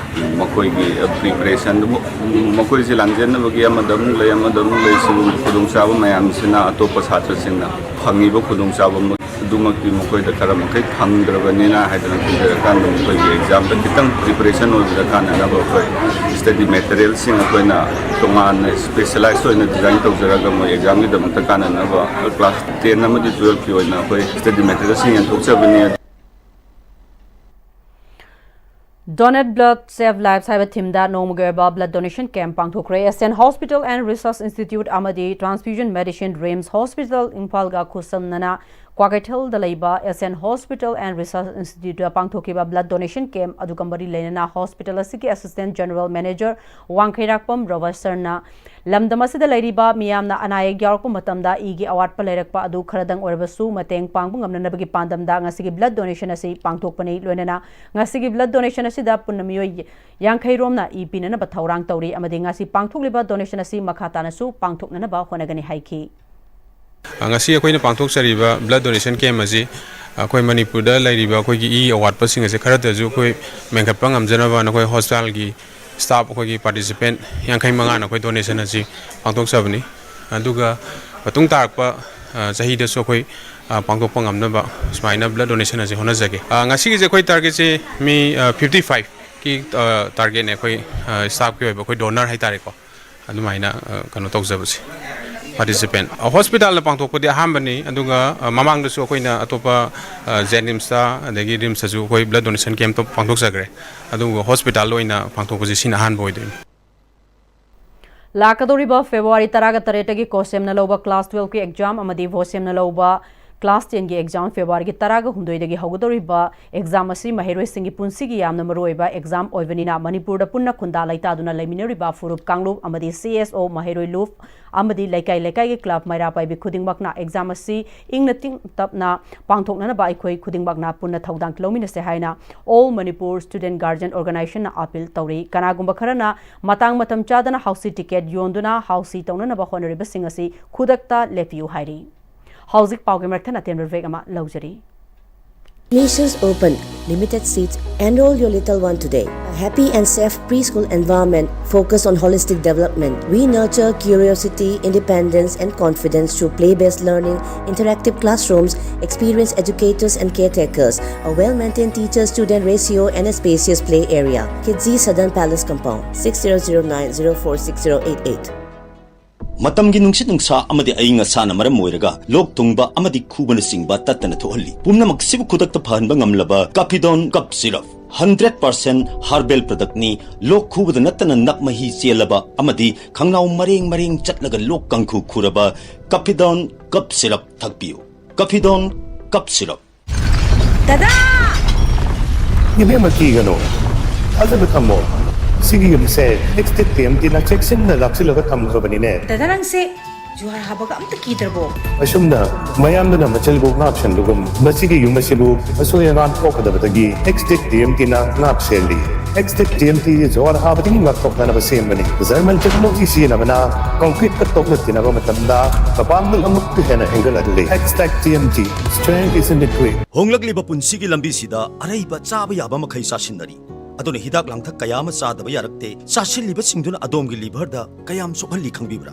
ꯃꯈꯣꯏꯒꯤ ꯄ꯭ꯔꯤꯄꯔꯦꯁꯟꯗꯨ, ꯃꯈꯣꯏꯁꯦ ꯂꯥꯟꯖꯦꯟꯅꯕꯒꯤ ꯑꯃꯗ ꯑꯃꯨꯛ ꯂꯩ, ꯑꯃꯗ ꯑꯃꯨꯛ ꯂꯩ, ꯁꯤꯒꯨꯝꯕ ꯈꯨꯗꯣꯡꯆꯥꯕ ꯃꯌꯥꯝꯁꯤꯅ ꯑꯇꯣꯞꯄ ꯁꯥꯇ꯭ꯔꯁꯤꯡꯅ ꯐꯪꯉꯤꯕ ꯈꯨꯗꯣꯡꯆꯥꯕ ꯑꯗꯨꯃꯛꯇꯤ ꯃꯈꯣꯏꯗ ꯈꯔ ꯃꯈꯩ ꯐꯪꯗ꯭ꯔꯕꯅꯤꯅ ꯍꯥꯏꯗꯅ ꯈꯟꯖꯔꯀꯥꯟꯗ ꯃꯈꯣꯏꯒꯤ ꯑꯦꯛꯖꯥꯝꯗ ꯈꯤꯇꯪ ꯄ꯭ꯔꯤꯄꯔꯦꯁꯟ ꯑꯣꯏꯕꯗ ꯀꯥꯟꯅꯅꯕ ꯑꯩꯈꯣꯏ ꯁ꯭ꯇꯗꯤ ꯃꯦꯇꯔꯤꯌꯦꯜꯁꯤꯡ ꯑꯩꯈꯣꯏꯅ ꯇꯣꯉꯥꯟꯅ ꯁ꯭ꯄꯦꯁꯦꯂꯥꯏꯁ ꯑꯣꯏꯅ ꯗꯤꯖꯥꯏꯟ ꯇꯧꯖꯔꯒ ꯃꯣꯏ ꯑꯦꯛꯖꯥꯝꯒꯤꯗꯃꯛꯇ ꯀꯥꯟꯅꯅꯕ ꯀ꯭ꯂꯥꯁ ꯇꯦꯟ ꯑꯃꯗꯤ ꯇꯨꯋꯦꯜꯐꯀꯤ ꯑꯣꯏꯅ ꯑꯩꯈꯣꯏ ꯁ꯭ꯇꯗꯤ ꯃꯦꯇꯔꯤꯌꯦꯜꯁꯤꯡ ꯌꯦꯟꯊꯣꯛꯆꯕꯅꯤ꯫ Donate Blood Save Lives ꯍꯥꯏꯕ ꯊꯤꯝꯗ ꯅꯣꯡꯃꯒꯤ ꯑꯣꯏꯕ ꯕ꯭ꯂꯗ ꯗꯣꯅꯦꯁꯟ ꯀꯦꯝꯞ ꯄꯥꯡꯊꯣꯛꯈ꯭ꯔꯦ꯫ Asian Hospital and Research Institute ꯑꯃꯗꯤ Transfusion Medicine, ꯔꯤꯝꯁ ꯍꯣꯁꯄꯤꯇꯥꯜ ꯏꯝꯐꯥꯜꯒ ꯈꯨꯠꯁꯝꯅꯅ ꯀ꯭ꯋꯥꯀꯩꯊꯦꯜꯗ ꯂꯩꯕ Asian Hospital and Research Instituteꯇ ꯄꯥꯡꯊꯣꯛꯈꯤꯕ ꯕ꯭ꯂꯗ ꯗꯣꯅꯦꯁꯟ ꯀꯦꯝꯞ ꯑꯗꯨꯒ ꯃꯔꯤ ꯂꯩꯅꯅ ꯍꯣꯁꯄꯤꯇꯥꯜ ꯑꯁꯤꯒꯤ ꯑꯦꯁꯤꯁꯇꯦꯟꯠ ꯖꯦꯅꯔꯦꯜ ꯃꯦꯅꯦꯖꯔ ꯋꯥꯡꯈꯩꯔꯥꯛꯄꯝ ꯔꯣꯕꯔꯠꯁꯟꯅ ꯂꯝꯗꯝ ꯑꯁꯤꯗ ꯂꯩꯔꯤꯕ ꯃꯤꯌꯥꯝꯅ ꯑꯅꯥ ꯑꯌꯦꯛ ꯌꯥꯎꯔꯛꯄ ꯃꯇꯝꯗ ꯏꯒꯤ ꯑꯋꯥꯠꯄ ꯂꯩꯔꯛꯄ ꯑꯗꯨ ꯈꯔꯗꯪ ꯑꯣꯏꯔꯕꯁꯨ ꯃꯇꯦꯡ ꯄꯥꯡꯕ ꯉꯝꯅꯅꯕꯒꯤ ꯄꯥꯟꯗꯝꯗ ꯉꯁꯤꯒꯤ ꯕ꯭ꯂꯗ ꯗꯣꯅꯦꯁꯟ ꯑꯁꯤ ꯄꯥꯡꯊꯣꯛꯄꯅꯤ꯫ ꯂꯣꯏꯅꯅ ꯉꯁꯤꯒꯤ ꯕ꯭ꯂꯗ ꯗꯣꯅꯦꯁꯟ ꯑꯁꯤꯗ ꯄꯨꯟꯅ ꯃꯤꯑꯣꯏ ꯌꯥꯡꯈꯩ ꯔꯣꯝꯅ ꯏ ꯄꯤꯅꯅꯕ ꯊꯧꯔꯥꯡ ꯇꯧꯔꯤ ꯑꯃꯗꯤ ꯉꯁꯤ ꯄꯥꯡꯊꯣꯛꯂꯤꯕ ꯗꯣꯅꯦꯁꯟ ꯑꯁꯤ ꯃꯈꯥ ꯇꯥꯅꯁꯨ ꯄꯥꯡꯊꯣꯛꯅꯅꯕ ꯍꯣꯠꯅꯒꯅꯤ ꯍꯥꯏꯈꯤ꯫ ꯑ, ꯉꯁꯤ ꯑꯩꯈꯣꯏꯅ ꯄꯥꯡꯊꯣꯛꯆꯔꯤꯕ ꯕ꯭ꯂꯗ ꯗꯣꯅꯦꯁꯟ ꯀꯦꯝꯞ ꯑꯁꯤ ꯑꯩꯈꯣꯏ ꯃꯅꯤꯄꯨꯔꯗ ꯂꯩꯔꯤꯕ ꯑꯩꯈꯣꯏꯒꯤ ꯏ ꯑꯋꯥꯠꯄꯁꯤꯡ ꯑꯁꯦ ꯈꯔꯗꯁꯨ ꯑꯩꯈꯣꯏ ꯃꯦꯟꯈꯠꯄ ꯉꯝꯖꯅꯕ ꯑꯩꯈꯣꯏ ꯍꯣꯁꯄꯤꯇꯥꯜꯒꯤ ꯁ꯭ꯇꯥꯐ ꯑꯩꯈꯣꯏꯒꯤ ꯄꯥꯔꯇꯤꯁꯤꯄꯦꯟꯠ ꯌꯥꯡꯈꯩ ꯃꯉꯥꯅ ꯑꯩꯈꯣꯏ ꯗꯣꯅꯦꯁꯟ ꯑꯁꯤ ꯄꯥꯡꯊꯣꯛꯆꯕꯅꯤ꯫ ꯑꯗꯨꯒ ꯃꯇꯨꯡ ꯇꯥꯔꯛꯄ, ꯑ, ꯆꯍꯤꯗꯁꯨ ꯑꯩꯈꯣꯏ, ꯑ, ꯄꯥꯡꯊꯣꯛꯄ ꯉꯝꯅꯕ ꯁꯨꯃꯥꯏꯅ ꯕ꯭ꯂꯗ ꯗꯣꯅꯦꯁꯟ ꯑꯁꯤ ꯍꯣꯠꯅꯖꯒꯦ꯫ ꯑ, ꯉꯁꯤꯒꯤꯁꯦ ꯑꯩꯈꯣꯏ ꯇꯥꯔꯒꯦꯠꯁꯦ ꯃꯤ, ꯑ, ꯐꯤꯐꯇꯤ ꯐꯥꯏꯚꯀꯤ, ꯑ, ꯇꯥꯔꯒꯦꯠꯅꯦ ꯑꯩꯈꯣꯏ, ꯑ, ꯁ꯭ꯇꯥꯐꯀꯤ ꯑꯣꯏꯕ ꯑꯩꯈꯣꯏ ꯗꯣꯅꯔ ꯍꯥꯏꯇꯥꯔꯦꯀꯣ꯫ ꯑꯗꯨꯃꯥꯏꯅ, ꯑ, ꯀꯩꯅꯣ ꯇꯧꯖꯕꯁꯦ, ꯄꯥꯔꯇꯤꯁꯤꯄꯦꯟꯠ꯫ ꯑ, ꯍꯣꯁꯄꯤꯇꯥꯜꯅ ꯄꯥꯡꯊꯣꯛꯄꯗꯤ ꯑꯍꯥꯟꯕꯅꯤ, ꯑꯗꯨꯒ, ꯑ, ꯃꯃꯥꯡꯗꯁꯨ ꯑꯩꯈꯣꯏꯅ ꯑꯇꯣꯞꯄ, ꯑ, ꯖꯦꯅꯤꯝꯁꯇ ꯑꯗꯒꯤ ꯔꯤꯝꯁꯇꯁꯨ ꯑꯩꯈꯣꯏ ꯕ꯭ꯂꯗ ꯗꯣꯅꯦꯁꯟ ꯀꯦꯝꯞ ꯄꯥꯡꯊꯣꯛꯆꯈ꯭ꯔꯦ꯫ ꯑꯗꯨꯒ ꯍꯣꯁꯄꯤꯇꯥꯜ ꯑꯣꯏꯅ ꯄꯥꯡꯊꯣꯛꯄꯁꯦ ꯁꯤꯅ ꯑꯍꯥꯟꯕ ꯑꯣꯏꯗꯣꯏꯅꯤ꯫ ꯂꯥꯛꯀꯗꯧꯔꯤꯕ ꯐꯦꯕ꯭ꯔꯨꯋꯥꯔꯤ ꯇꯔꯥꯒ ꯇꯔꯦꯠꯇꯒꯤ ꯀꯣ ꯁꯦꯝꯅ ꯂꯧꯕ ꯀ꯭ꯂꯥꯁ ꯇꯨꯋꯦꯜꯐꯀꯤ ꯑꯦꯛꯖꯥꯝ ꯑꯃꯗꯤ ꯚꯣꯠ ꯁꯦꯝꯅ ꯂꯧꯕ ꯀ꯭ꯂꯥꯁ ꯇꯦꯟꯒꯤ ꯑꯦꯛꯖꯥꯝ ꯐꯦꯕ꯭ꯔꯨꯋꯥꯔꯤꯒꯤ ꯇꯔꯥꯒ ꯍꯨꯝꯗꯣꯏꯗꯒꯤ ꯍꯧꯒꯗꯧꯔꯤꯕ ꯑꯦꯛꯖꯥꯝ ꯑꯁꯤ ꯃꯍꯩꯔꯣꯏꯁꯤꯡꯒꯤ ꯄꯨꯟꯁꯤꯒꯤ ꯌꯥꯝꯅ ꯃꯔꯨꯑꯣꯏꯕ ꯑꯦꯛꯖꯥꯝ ꯑꯣꯏꯕꯅꯤꯅ ꯃꯅꯤꯄꯨꯔꯗ ꯄꯨꯟꯅ ꯈꯨꯟꯗꯥ ꯂꯩꯇꯥꯗꯨꯅ ꯂꯩꯃꯤꯟꯅꯔꯤꯕ ꯐꯨꯔꯨꯞ ꯀꯥꯡꯂꯨꯞ ꯑꯃꯗꯤ ꯁꯤ ꯑꯦꯁ ꯑꯣ, ꯃꯍꯩꯔꯣꯏ ꯂꯨꯞ ꯑꯃꯗꯤ ꯂꯩꯀꯥꯏ ꯂꯩꯀꯥꯏꯒꯤ ꯀ꯭ꯂꯕ ꯃꯩꯔꯥ ꯄꯥꯏꯕꯤ ꯈꯨꯗꯤꯡꯃꯛꯅ ꯑꯦꯛꯖꯥꯝ ꯑꯁꯤ ꯏꯪꯅ ꯇꯞꯅ ꯄꯥꯡꯊꯣꯛꯅꯅꯕ ꯑꯩꯈꯣꯏ ꯈꯨꯗꯤꯡꯃꯛꯅ ꯄꯨꯟꯅ ꯊꯧꯗꯥꯡ ꯂꯧꯃꯤꯟꯅꯁꯦ ꯍꯥꯏꯅ All Manipur Student Guardian Organizationꯅ ꯑꯥꯄꯤꯜ ꯇꯧꯔꯤ꯫ ꯀꯅꯥꯒꯨꯝꯕ ꯈꯔꯅ ꯃꯇꯥꯡ ꯃꯇꯝ ꯆꯥꯗꯅ ꯍꯥꯎꯁꯤ ꯇꯤꯀꯦꯠ ꯌꯣꯟꯗꯨꯅ ꯍꯥꯎꯁꯤ ꯇꯧꯅꯅꯕ ꯍꯣꯠꯅꯔꯤꯕꯁꯤꯡ ꯑꯁꯤ ꯈꯨꯗꯛꯇ ꯂꯦꯞꯄꯤꯌꯨ ꯍꯥꯏꯔꯤ꯫ ꯍꯧꯖꯤꯛ ꯄꯥꯎꯒꯤ ꯃꯔꯛ ꯊꯠꯅ ꯑꯇꯦꯟꯕ break ꯑꯃ ꯂꯧꯖꯔꯤ꯫ Admissions open. Limited seats. Enroll your little one today. A happy and safe preschool environment focused on holistic development. We nurture curiosity, independence, and confidence through play-based learning, interactive classrooms, experienced educators and caretakers, a well-maintained teacher-student ratio, and a spacious play area. Kidzi Southern Palace Compound, six zero zero nine zero four six zero eight eight. ꯃꯇꯝꯒꯤ ꯅꯨꯡꯁꯤꯠ ꯅꯨꯡꯁꯥ ꯑꯃꯗꯤ ꯑꯏꯪ ꯑꯁꯥꯅ ꯃꯔꯝ ꯑꯣꯏꯔꯒ ꯂꯣꯛ ꯊꯨꯡꯕ ꯑꯃꯗꯤ ꯈꯨꯕꯅꯆꯤꯡꯕ ꯇꯠꯇꯅ ꯊꯣꯛꯍꯜꯂꯤ꯫ ꯄꯨꯝꯅꯃꯛꯁꯤꯕꯨ ꯈꯨꯗꯛꯇ ꯐꯍꯟꯕ ꯉꯝꯂꯕ ꯀꯥꯐꯤꯗꯣꯟ ꯀꯞ ꯁꯤꯔꯞ, ꯍꯟꯗ꯭ꯔꯦꯠ ꯄꯥꯔꯁꯦꯟ ꯍꯥꯔꯕꯦꯜ ꯄ꯭ꯔꯗꯛꯅꯤ꯫ ꯂꯣꯛ ꯈꯨꯕꯗ ꯅꯠꯇꯅ ꯅꯞ ꯃꯍꯤ ꯆꯦꯜꯂꯕ ꯑꯃꯗꯤ ꯈꯪꯅꯥꯎ ꯃꯔꯦꯡ ꯃꯔꯦꯡ ꯆꯠꯂꯒ ꯂꯣꯛ ꯀꯥꯡꯈꯨ ꯈꯨꯔꯕ ꯀꯥꯐꯤꯗꯣꯟ ꯀꯞ ꯁꯤꯔꯞ ꯊꯛꯄꯤꯌꯨ꯫ ꯀꯥꯐꯤꯗꯣꯟ ꯀꯞ ꯁꯤꯔꯞ꯫ ꯗꯗꯥ! ꯏꯕꯦꯝꯃ, ꯀꯤꯒꯅꯨ, ꯊꯥꯖꯕ ꯊꯝꯃꯣ꯫ ꯁꯤꯒꯤ ꯌꯨꯝꯁꯦ ꯑꯦꯛꯁꯇꯦꯛ ꯇꯤ ꯑꯦꯝ ꯇꯤꯅ ꯆꯦꯛꯁꯤꯟꯅ ꯂꯥꯛꯁꯤꯜꯂꯒ ꯊꯝꯈ꯭ꯔꯕꯅꯤꯅꯦ꯫ ꯗꯗꯥ, ꯅꯪꯁꯦ ꯖꯨꯍꯥꯔ ꯍꯥꯕꯒ ꯑꯝꯇ ꯀꯤꯗ꯭ꯔꯕꯣ? ꯑꯁꯨꯝꯅ ꯃꯌꯥꯝꯗꯨꯅ ꯃꯆꯤꯜꯕꯨ ꯉꯥꯛꯁꯦꯟꯕꯒꯨꯝ, ꯃꯁꯤꯒꯤ ꯌꯨꯝ ꯑꯁꯤꯕꯨ ꯑꯁꯣꯏ ꯑꯉꯥꯝ ꯊꯣꯛꯀꯗꯕꯗꯒꯤ ꯑꯦꯛꯁꯇꯦꯛ ꯇꯤ ꯑꯦꯝ ꯇꯤꯅ ꯉꯥꯛ ꯁꯦꯜꯂꯤ꯫ ꯑꯦꯛꯁꯇꯦꯛ ꯇꯤ ꯑꯦꯝ ꯇꯤ ꯖꯨꯍꯥꯔ ꯍꯥꯕꯗꯒꯤ ꯉꯥꯛꯊꯣꯛꯅꯅꯕ ꯁꯦꯝꯕꯅꯤ꯫ ꯖꯔꯃꯟ ꯇꯦꯛꯅꯣꯂꯣꯖꯤ ꯁꯤꯖꯤꯟꯅꯕꯅ ꯀꯣꯟꯀ꯭ꯔꯤꯠꯀ ꯇꯣꯛꯅ ꯇꯤꯟꯅꯕ ꯃꯇꯝꯗ ꯃꯄꯥꯡꯒꯜ ꯑꯃꯨꯛꯀ ꯍꯦꯟꯅ ꯍꯦꯟꯒꯠꯍꯜꯂꯤ꯫ ꯑꯦꯛꯁꯇꯦꯛ T M T, strength is in the grit. ꯍꯣꯡꯂꯛꯂꯤꯕ ꯄꯨꯟꯁꯤꯒꯤ ꯂꯝꯕꯤꯁꯤꯗ ꯑꯔꯩꯕ ꯆꯥꯕ ꯌꯥꯕ ꯃꯈꯩ ꯆꯥꯁꯤꯟꯅꯔꯤ꯫ ꯑꯗꯨꯅ ꯍꯤꯗꯥꯛ ꯂꯥꯡꯊꯛ ꯀꯌꯥ ꯑꯃ ꯆꯥꯗꯕ ꯌꯥꯔꯛꯇꯦ꯫ ꯆꯥꯁꯤꯜꯂꯤꯕꯁꯤꯡꯗꯨꯅ ꯑꯗꯣꯝꯒꯤ ꯂꯤꯚꯔꯗ ꯀꯌꯥꯝ ꯁꯣꯛꯍꯜꯂꯤ ꯈꯪꯕꯤꯕ꯭ꯔꯥ?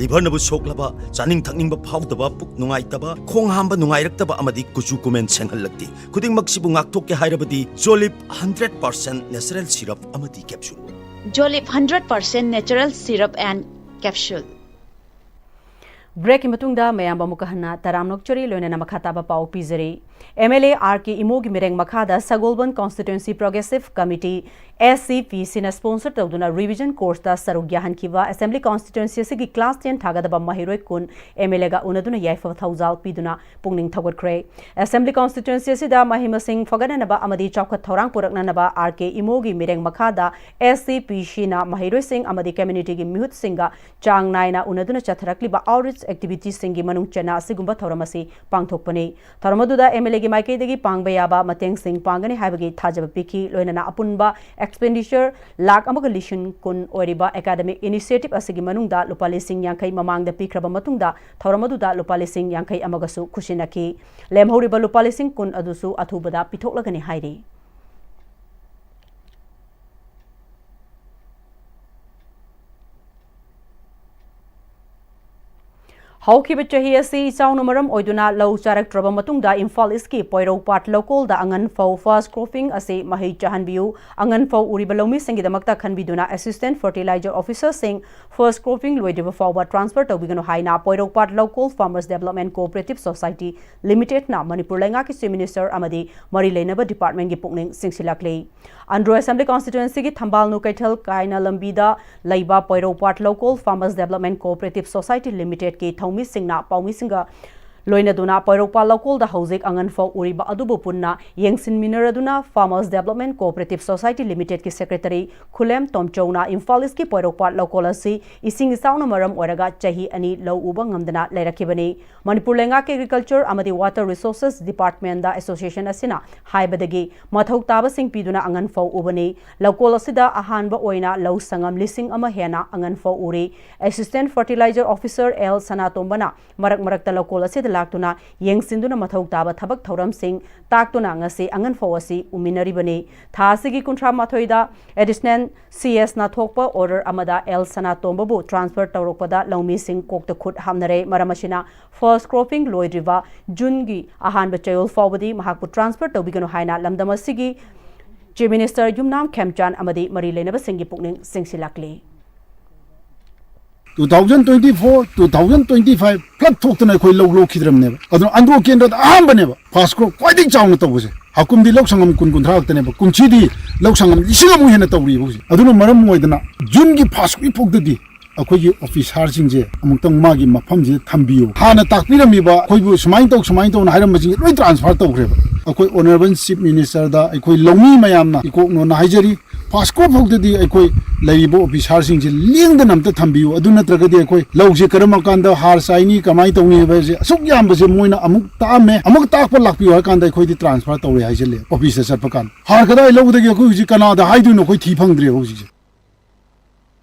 ꯂꯤꯚꯔꯅꯕꯨ ꯁꯣꯛꯂꯕ, ꯆꯥꯅꯤꯡ ꯊꯛꯅꯤꯡꯕ ꯐꯥꯎꯗꯕ, ꯄꯨꯛ ꯅꯨꯡꯉꯥꯏꯇꯕ, ꯈꯣꯡ ꯍꯥꯝꯕ ꯅꯨꯡꯉꯥꯏꯔꯛꯇꯕ ꯑꯃꯗꯤ ꯀꯨꯆꯨ ꯀꯨꯃꯦꯟ ꯁꯦꯡꯍꯜꯂꯛꯇꯦ꯫ ꯈꯨꯗꯤꯡꯃꯛꯁꯤꯕꯨ ꯉꯥꯛꯊꯣꯛꯀꯦ ꯍꯥꯏꯔꯕꯗꯤ ꯖꯣꯂꯤꯞ ꯍꯟꯗ꯭ꯔꯦꯠ ꯄꯥꯔꯁꯦꯟ ꯅꯦꯆꯔꯦꯜ ꯁꯤꯔꯞ ꯑꯃꯗꯤ ꯀꯦꯞꯁꯨꯜ꯫ ꯖꯣꯂꯤꯞ hundred percent natural syrup and capsule. Breakꯀꯤ ꯃꯇꯨꯡꯗ ꯃꯌꯥꯝꯕꯨ ꯑꯃꯨꯛꯀ ꯍꯟꯅ ꯇꯔꯥꯝꯅ ꯑꯣꯛꯆꯔꯤ, ꯂꯣꯏꯅꯅ ꯃꯈꯥ ꯇꯥꯕ ꯄꯥꯎ ꯄꯤꯖꯔꯤ꯫ ꯑꯦꯝ ꯑꯦꯜ ꯑꯦ ꯑꯥꯔ ꯀꯦ ꯏꯃꯣꯒꯤ ꯃꯤꯔꯦꯡ ꯃꯈꯥꯗ ꯁꯒꯣꯜꯕꯟ ꯀꯣꯟꯁꯇꯤꯇ꯭ꯋꯦꯟꯁꯤ ꯄ꯭ꯔꯣꯒ꯭ꯔꯦꯁꯤꯚ ꯀꯃꯤꯇꯤ, ꯑꯦꯁ ꯁꯤ ꯄꯤ ꯁꯤꯅ sponsor ꯇꯧꯗꯨꯅ revision courseꯇ ꯁꯔꯨꯛ ꯌꯥꯍꯟꯈꯤꯕ ꯑꯦꯁꯦꯝꯕ꯭ꯂꯤ ꯀꯣꯟꯁꯇꯤꯇ꯭ꯋꯦꯟꯁꯤ ꯑꯁꯤꯒꯤ class ten ꯊꯥꯒꯗꯕ ꯃꯍꯩꯔꯣꯏ ꯀꯨꯟ ꯑꯦꯝ ꯑꯦꯜ ꯑꯦꯒ ꯎꯅꯗꯨꯅ ꯌꯥꯏꯐꯕ ꯊꯧꯖꯥꯜ ꯄꯤꯗꯨꯅ ꯄꯨꯛꯅꯤꯡ ꯊꯧꯒꯠꯈ꯭ꯔꯦ꯫ ꯑꯦꯁꯦꯝꯕ꯭ꯂꯤ ꯀꯣꯟꯁꯇꯤꯇ꯭ꯋꯦꯟꯁꯤ ꯑꯁꯤꯗ ꯃꯍꯩ ꯃꯁꯤꯡ ꯐꯒꯠꯅꯅꯕ ꯑꯃꯗꯤ ꯆꯥꯎꯈꯠ ꯊꯧꯔꯥꯡ ꯄꯨꯔꯛꯅꯅꯕ ꯑꯥꯔ ꯀꯦ ꯏꯃꯣꯒꯤ ꯃꯤꯔꯦꯡ ꯃꯈꯥꯗ ꯑꯦꯁ ꯁꯤ ꯄꯤ ꯁꯤꯅ ꯃꯍꯩꯔꯣꯏꯁꯤꯡ ꯑꯃꯗꯤ ꯀꯝꯃ꯭ꯌꯨꯅꯤꯇꯤꯒꯤ ꯃꯤꯍꯨꯠꯁꯤꯡꯒ ꯆꯥꯡ ꯅꯥꯏꯅ ꯎꯅꯗꯨꯅ ꯆꯠꯊꯔꯛꯂꯤꯕ outreach ꯑꯦꯛꯇꯤꯚꯤꯇꯤꯁꯤꯡꯒꯤ ꯃꯅꯨꯡ ꯆꯟꯅ ꯑꯁꯤꯒꯨꯝꯕ ꯊꯧꯔꯝ ꯑꯁꯤ ꯄꯥꯡꯊꯣꯛꯄꯅꯤ꯫ ꯊꯧꯔꯝ ꯑꯗꯨꯗ ꯑꯦꯝ ꯑꯦꯜ ꯑꯦꯒꯤ ꯃꯥꯏꯀꯩꯗꯒꯤ ꯄꯥꯡꯕ ꯌꯥꯕ ꯃꯇꯦꯡꯁꯤꯡ ꯄꯥꯡꯒꯅꯤ ꯍꯥꯏꯕꯒꯤ ꯊꯥꯖꯕ ꯄꯤꯈꯤ꯫ ꯂꯣꯏꯅꯅ ꯑꯄꯨꯟꯕ ꯑꯦꯛꯁꯄꯦꯟꯗꯤꯆꯔ ꯂꯥꯈ ꯑꯃꯒ ꯂꯤꯁꯤꯡ ꯀꯨꯟ ꯑꯣꯏꯔꯤꯕ ꯑꯦꯀꯥꯗꯃꯤꯛ ꯏꯅꯤꯁꯤꯌꯦꯇꯤꯚ ꯑꯁꯤꯒꯤ ꯃꯅꯨꯡꯗ ꯂꯨꯄꯥ ꯂꯤꯁꯤꯡ ꯌꯥꯡꯈꯩ ꯃꯃꯥꯡꯗ ꯄꯤꯈ꯭ꯔꯕ ꯃꯇꯨꯡꯗ ꯊꯧꯔꯝ ꯑꯗꯨꯗ ꯂꯨꯄꯥ ꯂꯤꯁꯤꯡ ꯌꯥꯡꯈꯩ ꯑꯃꯒꯁꯨ ꯈꯨꯠꯁꯤꯟꯅꯈꯤ꯫ ꯂꯦꯝꯍꯧꯔꯤꯕ ꯂꯨꯄꯥ ꯂꯤꯁꯤꯡ ꯀꯨꯟ ꯑꯗꯨꯁꯨ ꯑꯊꯨꯕꯗ ꯄꯤꯊꯣꯛꯂꯒꯅꯤ ꯍꯥꯏꯔꯤ꯫ ꯍꯧꯈꯤꯕ ꯆꯍꯤ ꯑꯁꯤ ꯏꯆꯥꯎꯅ ꯃꯔꯝ ꯑꯣꯏꯗꯨꯅ ꯂꯧ ꯆꯥꯔꯛꯇ꯭ꯔꯕ ꯃꯇꯨꯡꯗ ꯏꯝꯐꯥꯜ ꯏꯁꯀꯤ ꯄꯣꯏꯔꯧꯄꯥꯠ ꯂꯧꯀꯣꯜꯗ ꯑꯉꯟꯐꯧ ꯐꯥꯔꯁ ꯀ꯭ꯔꯣꯞꯄꯤꯡ ꯑꯁꯤ ꯃꯍꯩ ꯆꯥꯍꯟꯕꯤꯌꯨ, ꯑꯉꯟꯐꯧ ꯎꯔꯤꯕ ꯂꯧꯃꯤꯁꯤꯡꯒꯤꯗꯃꯛꯇ ꯈꯟꯕꯤꯗꯨꯅ ꯑꯦꯁꯤꯁꯇꯦꯟꯠ ꯐꯔꯇꯤꯂꯥꯏꯖꯔ ꯑꯣꯐꯤꯁꯔꯁꯤꯡ ꯐꯥꯔꯁ ꯀ꯭ꯔꯣꯞꯄꯤꯡ ꯂꯣꯏꯗ꯭ꯔꯤꯕ ꯐꯥꯎꯕ ꯇ꯭ꯔꯥꯟꯁꯐꯔ ꯇꯧꯕꯤꯒꯅꯨ ꯍꯥꯏꯅ Poiroupat Loukol farmers development cooperative society ꯂꯤꯃꯤꯇꯦꯗꯅ ꯃꯅꯤꯄꯨꯔ ꯂꯩꯉꯥꯛꯀꯤ ꯆꯤꯐ ꯃꯤꯅꯤꯁꯇꯔ ꯑꯃꯗꯤ ꯃꯔꯤ ꯂꯩꯅꯕ ꯗꯤꯄꯥꯔꯠꯃꯦꯟꯒꯤ ꯄꯨꯛꯅꯤꯡ ꯆꯤꯡꯁꯤꯜꯂꯛꯂꯤ꯫ ꯑꯟꯗ꯭ꯔꯣ ꯑꯦꯁꯦꯝꯕ꯭ꯂꯤ ꯀꯣꯟꯁꯇꯤꯇ꯭ꯋꯦꯟꯁꯤꯒꯤ ꯊꯝꯕꯥꯜ ꯅꯨ ꯀꯩꯊꯦꯜ ꯀꯥꯏꯅ ꯂꯝꯕꯤꯗ ꯂꯩꯕ Poiroupat Loukol farmers development cooperative society ꯂꯤꯃꯤꯇꯦꯗꯀꯤ ꯊꯧꯃꯤꯁꯤꯡꯅ ꯄꯥꯎꯃꯤꯁꯤꯡꯒ ꯂꯣꯏꯅꯗꯨꯅ ꯄꯣꯏꯔꯧꯄꯥꯠ ꯂꯧꯀꯣꯜꯗ ꯍꯧꯖꯤꯛ ꯑꯉꯟꯐꯧ ꯎꯔꯤꯕ ꯑꯗꯨꯕꯨ ꯄꯨꯟꯅ ꯌꯦꯡꯁꯤꯟꯃꯤꯟꯅꯔꯗꯨꯅ ꯐꯥꯔꯃꯔꯁ ꯗꯦꯕꯂꯞꯃꯦꯟ ꯀꯣꯑꯣꯄꯔꯦꯇꯤꯚ ꯁꯣꯁꯥꯏꯇꯤ ꯂꯤꯃꯤꯇꯦꯗꯀꯤ ꯁꯦꯀ꯭ꯔꯦꯇꯔꯤ ꯈꯨꯂꯦꯝ ꯇꯣꯝꯆꯧꯅ ꯏꯝꯐꯥꯜ ꯏꯁꯀꯤ ꯄꯣꯏꯔꯧꯄꯥꯠ ꯂꯧꯀꯣꯜ ꯑꯁꯤ ꯏꯁꯤꯡ ꯏꯆꯥꯎꯅ ꯃꯔꯝ ꯑꯣꯏꯔꯒ ꯆꯍꯤ ꯑꯅꯤ ꯂꯧ ꯎꯕ ꯉꯝꯗꯅ ꯂꯩꯔꯛꯈꯤꯕꯅꯤ꯫ ꯃꯅꯤꯄꯨꯔ ꯂꯩꯉꯥꯛꯀꯤ ꯑꯦꯒ꯭ꯔꯤꯀꯜꯆꯔ ꯑꯃꯗꯤ ꯋꯥꯇꯔ ꯔꯤꯁꯣꯔꯁꯦꯁ ꯗꯤꯄꯥꯔꯠꯃꯦꯟꯗ ꯑꯦꯁꯣꯁꯤꯌꯦꯁꯟ ꯑꯁꯤꯅ ꯍꯥꯏꯕꯗꯒꯤ ꯃꯊꯧ ꯇꯥꯕꯁꯤꯡ ꯄꯤꯗꯨꯅ ꯑꯉꯟꯐꯧ ꯎꯕꯅꯤ꯫ ꯂꯧꯀꯣꯜ ꯑꯁꯤꯗ ꯑꯍꯥꯟꯕ ꯑꯣꯏꯅ ꯂꯧ ꯁꯪꯉꯝ ꯂꯤꯁꯤꯡ ꯑꯃ ꯍꯦꯟꯅ ꯑꯉꯟꯐꯧ ꯎꯔꯤ꯫ ꯑꯦꯁꯤꯁꯇꯦꯟꯠ ꯐꯔꯇꯤꯂꯥꯏꯖꯔ ꯑꯣꯐꯤꯁꯔ ꯑꯦꯜ ꯁꯅꯥꯇꯣꯝꯕꯅ ꯃꯔꯛ ꯃꯔꯛꯇ ꯂꯧꯀꯣꯜ ꯑꯁꯤꯗ ꯂꯥꯛꯇꯨꯅ ꯌꯦꯡꯁꯤꯟꯗꯨꯅ ꯃꯊꯧ ꯇꯥꯕ ꯊꯕꯛ ꯊꯧꯔꯝꯁꯤꯡ ꯇꯥꯛꯇꯨꯅ ꯉꯁꯤ ꯑꯉꯟꯐꯧ ꯑꯁꯤ ꯎꯃꯤꯟꯅꯔꯤꯕꯅꯤ꯫ ꯊꯥ ꯑꯁꯤꯒꯤ ꯀꯨꯟꯊ꯭ꯔꯥ ꯃꯥꯊꯣꯏꯗ ꯑꯦꯗꯤꯁꯅꯦꯜ ꯁꯤ ꯑꯦꯁꯅ ꯊꯣꯛꯄ ꯑꯣꯔꯗꯔ ꯑꯃꯗ ꯑꯦꯜ ꯁꯅꯥꯇꯣꯝꯕꯕꯨ ꯇ꯭ꯔꯥꯟꯁꯐꯔ ꯇꯧꯔꯛꯄꯗ ꯂꯧꯃꯤꯁꯤꯡ ꯀꯣꯛꯇ ꯈꯨꯠ ꯍꯥꯞꯅꯔꯦ꯫ ꯃꯔꯝ ꯑꯁꯤꯅ ꯐꯥꯔꯁ ꯀ꯭ꯔꯣꯞꯄꯤꯡ ꯂꯣꯏꯗ꯭ꯔꯤꯕ ꯖꯨꯟꯒꯤ ꯑꯍꯥꯟꯕ ꯆꯌꯣꯜ ꯐꯥꯎꯕꯗꯤ ꯃꯍꯥꯛꯄꯨ ꯇ꯭ꯔꯥꯟꯁꯐꯔ ꯇꯧꯕꯤꯒꯅꯨ ꯍꯥꯏꯅ ꯂꯝꯗꯝ ꯑꯁꯤꯒꯤ ꯆꯤꯐ ꯃꯤꯅꯤꯁꯇꯔ ꯌꯨꯝꯅꯥꯝ ꯈꯦꯝꯆꯥꯟ ꯑꯃꯗꯤ ꯃꯔꯤ ꯂꯩꯅꯕꯁꯤꯡꯒꯤ ꯄꯨꯛꯅꯤꯡ ꯆꯤꯡꯁꯤꯜꯂꯛꯂꯤ꯫ two thousand twenty-four, two thousand twenty-five flood ꯊꯣꯛꯇꯅ ꯑꯩꯈꯣꯏ ꯂꯧ ꯂꯣꯛꯈꯤꯗ꯭ꯔꯕꯅꯦꯕ꯫ ꯑꯗꯨꯅ ꯑꯟꯗ꯭ꯔꯣ ꯀꯦꯟꯗ꯭ꯔꯗ ꯑꯍꯥꯟꯕꯅꯦꯕ ꯐꯥꯔꯁ ꯀ꯭ꯔꯣꯞ ꯈ꯭ꯋꯥꯏꯗꯒꯤ ꯆꯥꯎꯅ ꯇꯧꯕꯁꯦ꯫ ꯍꯥꯀꯨꯝꯗꯤ ꯂꯧ ꯁꯪꯉꯝ ꯀꯨꯟ ꯀꯨꯟꯊ꯭ꯔꯥ ꯈꯛꯇꯅꯦꯕ, ꯀꯨꯝꯁꯤꯗꯤ ꯂꯧ ꯁꯪꯉꯝ ꯂꯤꯁꯤꯡ ꯑꯃꯨꯛ ꯍꯦꯟꯅ ꯇꯧꯔꯤꯕ ꯍꯧꯖꯤꯛ꯫ ꯑꯗꯨꯅ ꯃꯔꯝ ꯑꯣꯏꯗꯅ ꯖꯨꯟꯒꯤ ꯐꯥꯔꯁ ꯋꯤꯛ ꯐꯥꯎꯗꯗꯤ ꯑꯩꯈꯣꯏꯒꯤ ꯑꯣꯐꯤꯁꯥꯔꯁꯤꯡꯁꯦ ꯑꯃꯨꯛꯇꯪ ꯃꯥꯒꯤ ꯃꯐꯝꯁꯤꯗ ꯊꯝꯕꯤꯌꯨ꯫ ꯍꯥꯟꯅ ꯇꯥꯛꯄꯤꯔꯝꯃꯤꯕ ꯑꯩꯈꯣꯏꯕꯨ ꯁꯨꯃꯥꯏꯅ ꯇꯧ, ꯁꯨꯃꯥꯏꯅ ꯇꯧꯅ ꯍꯥꯏꯔꯝꯕꯁꯤꯡꯁꯦ ꯂꯣꯏ ꯇ꯭ꯔꯥꯟꯁꯐꯔ ꯇꯧꯈ꯭ꯔꯦꯕ꯫ ꯑꯩꯈꯣꯏ ꯑꯣꯅꯔꯦꯕꯜ ꯆꯤꯐ ꯃꯤꯅꯤꯁꯇꯔꯗ ꯑꯩꯈꯣꯏ ꯂꯧꯃꯤ ꯃꯌꯥꯝꯅ ꯏꯀꯣꯛꯅꯣꯅ ꯍꯥꯏꯖꯔꯤ꯫ ꯐꯥꯁꯀꯣ ꯐꯥꯎꯗꯗꯤ ꯑꯩꯈꯣꯏ ꯂꯩꯔꯤꯕ ꯑꯣꯐꯤꯁꯥꯔꯁꯤꯡꯁꯦ ꯂꯦꯡꯗꯅ ꯑꯝꯇ ꯊꯝꯕꯤꯌꯨ, ꯑꯗꯨ ꯅꯠꯇ꯭ꯔꯒꯗꯤ ꯑꯩꯈꯣꯏ ꯂꯧꯁꯦ ꯀꯔꯝꯕ ꯀꯥꯟꯗ ꯍꯥꯔ ꯆꯥꯏꯅꯤ, ꯀꯃꯥꯏꯅ ꯇꯧꯅꯤ ꯍꯥꯏꯕꯁꯦ ꯑꯁꯨꯛ ꯌꯥꯝꯕꯁꯦ ꯃꯣꯏꯅ ꯑꯃꯨꯛ ꯇꯥꯛꯑꯝꯃꯦ, ꯑꯃꯨꯛ ꯇꯥꯛꯄ ꯂꯥꯛꯄꯤꯌꯨ ꯍꯥꯏ ꯀꯥꯟꯗ ꯑꯩꯈꯣꯏꯗꯤ ꯇ꯭ꯔꯥꯟꯁꯐꯔ ꯇꯧꯔꯦ ꯍꯥꯏꯖꯤꯜꯂꯦ ꯑꯣꯐꯤꯁꯇ ꯆꯠꯄ ꯀꯥꯟꯗ꯫ ꯍꯥꯔ ꯀꯗꯥꯏ ꯂꯧꯗꯒꯦ? ꯑꯩꯈꯣꯏ ꯍꯧꯖꯤꯛ ꯀꯅꯥꯗ ꯍꯥꯏꯗꯣꯏꯅꯣ? ꯑꯩꯈꯣꯏ ꯊꯤ ꯐꯪꯗ꯭ꯔꯦ ꯍꯧꯖꯤꯛꯁꯦ꯫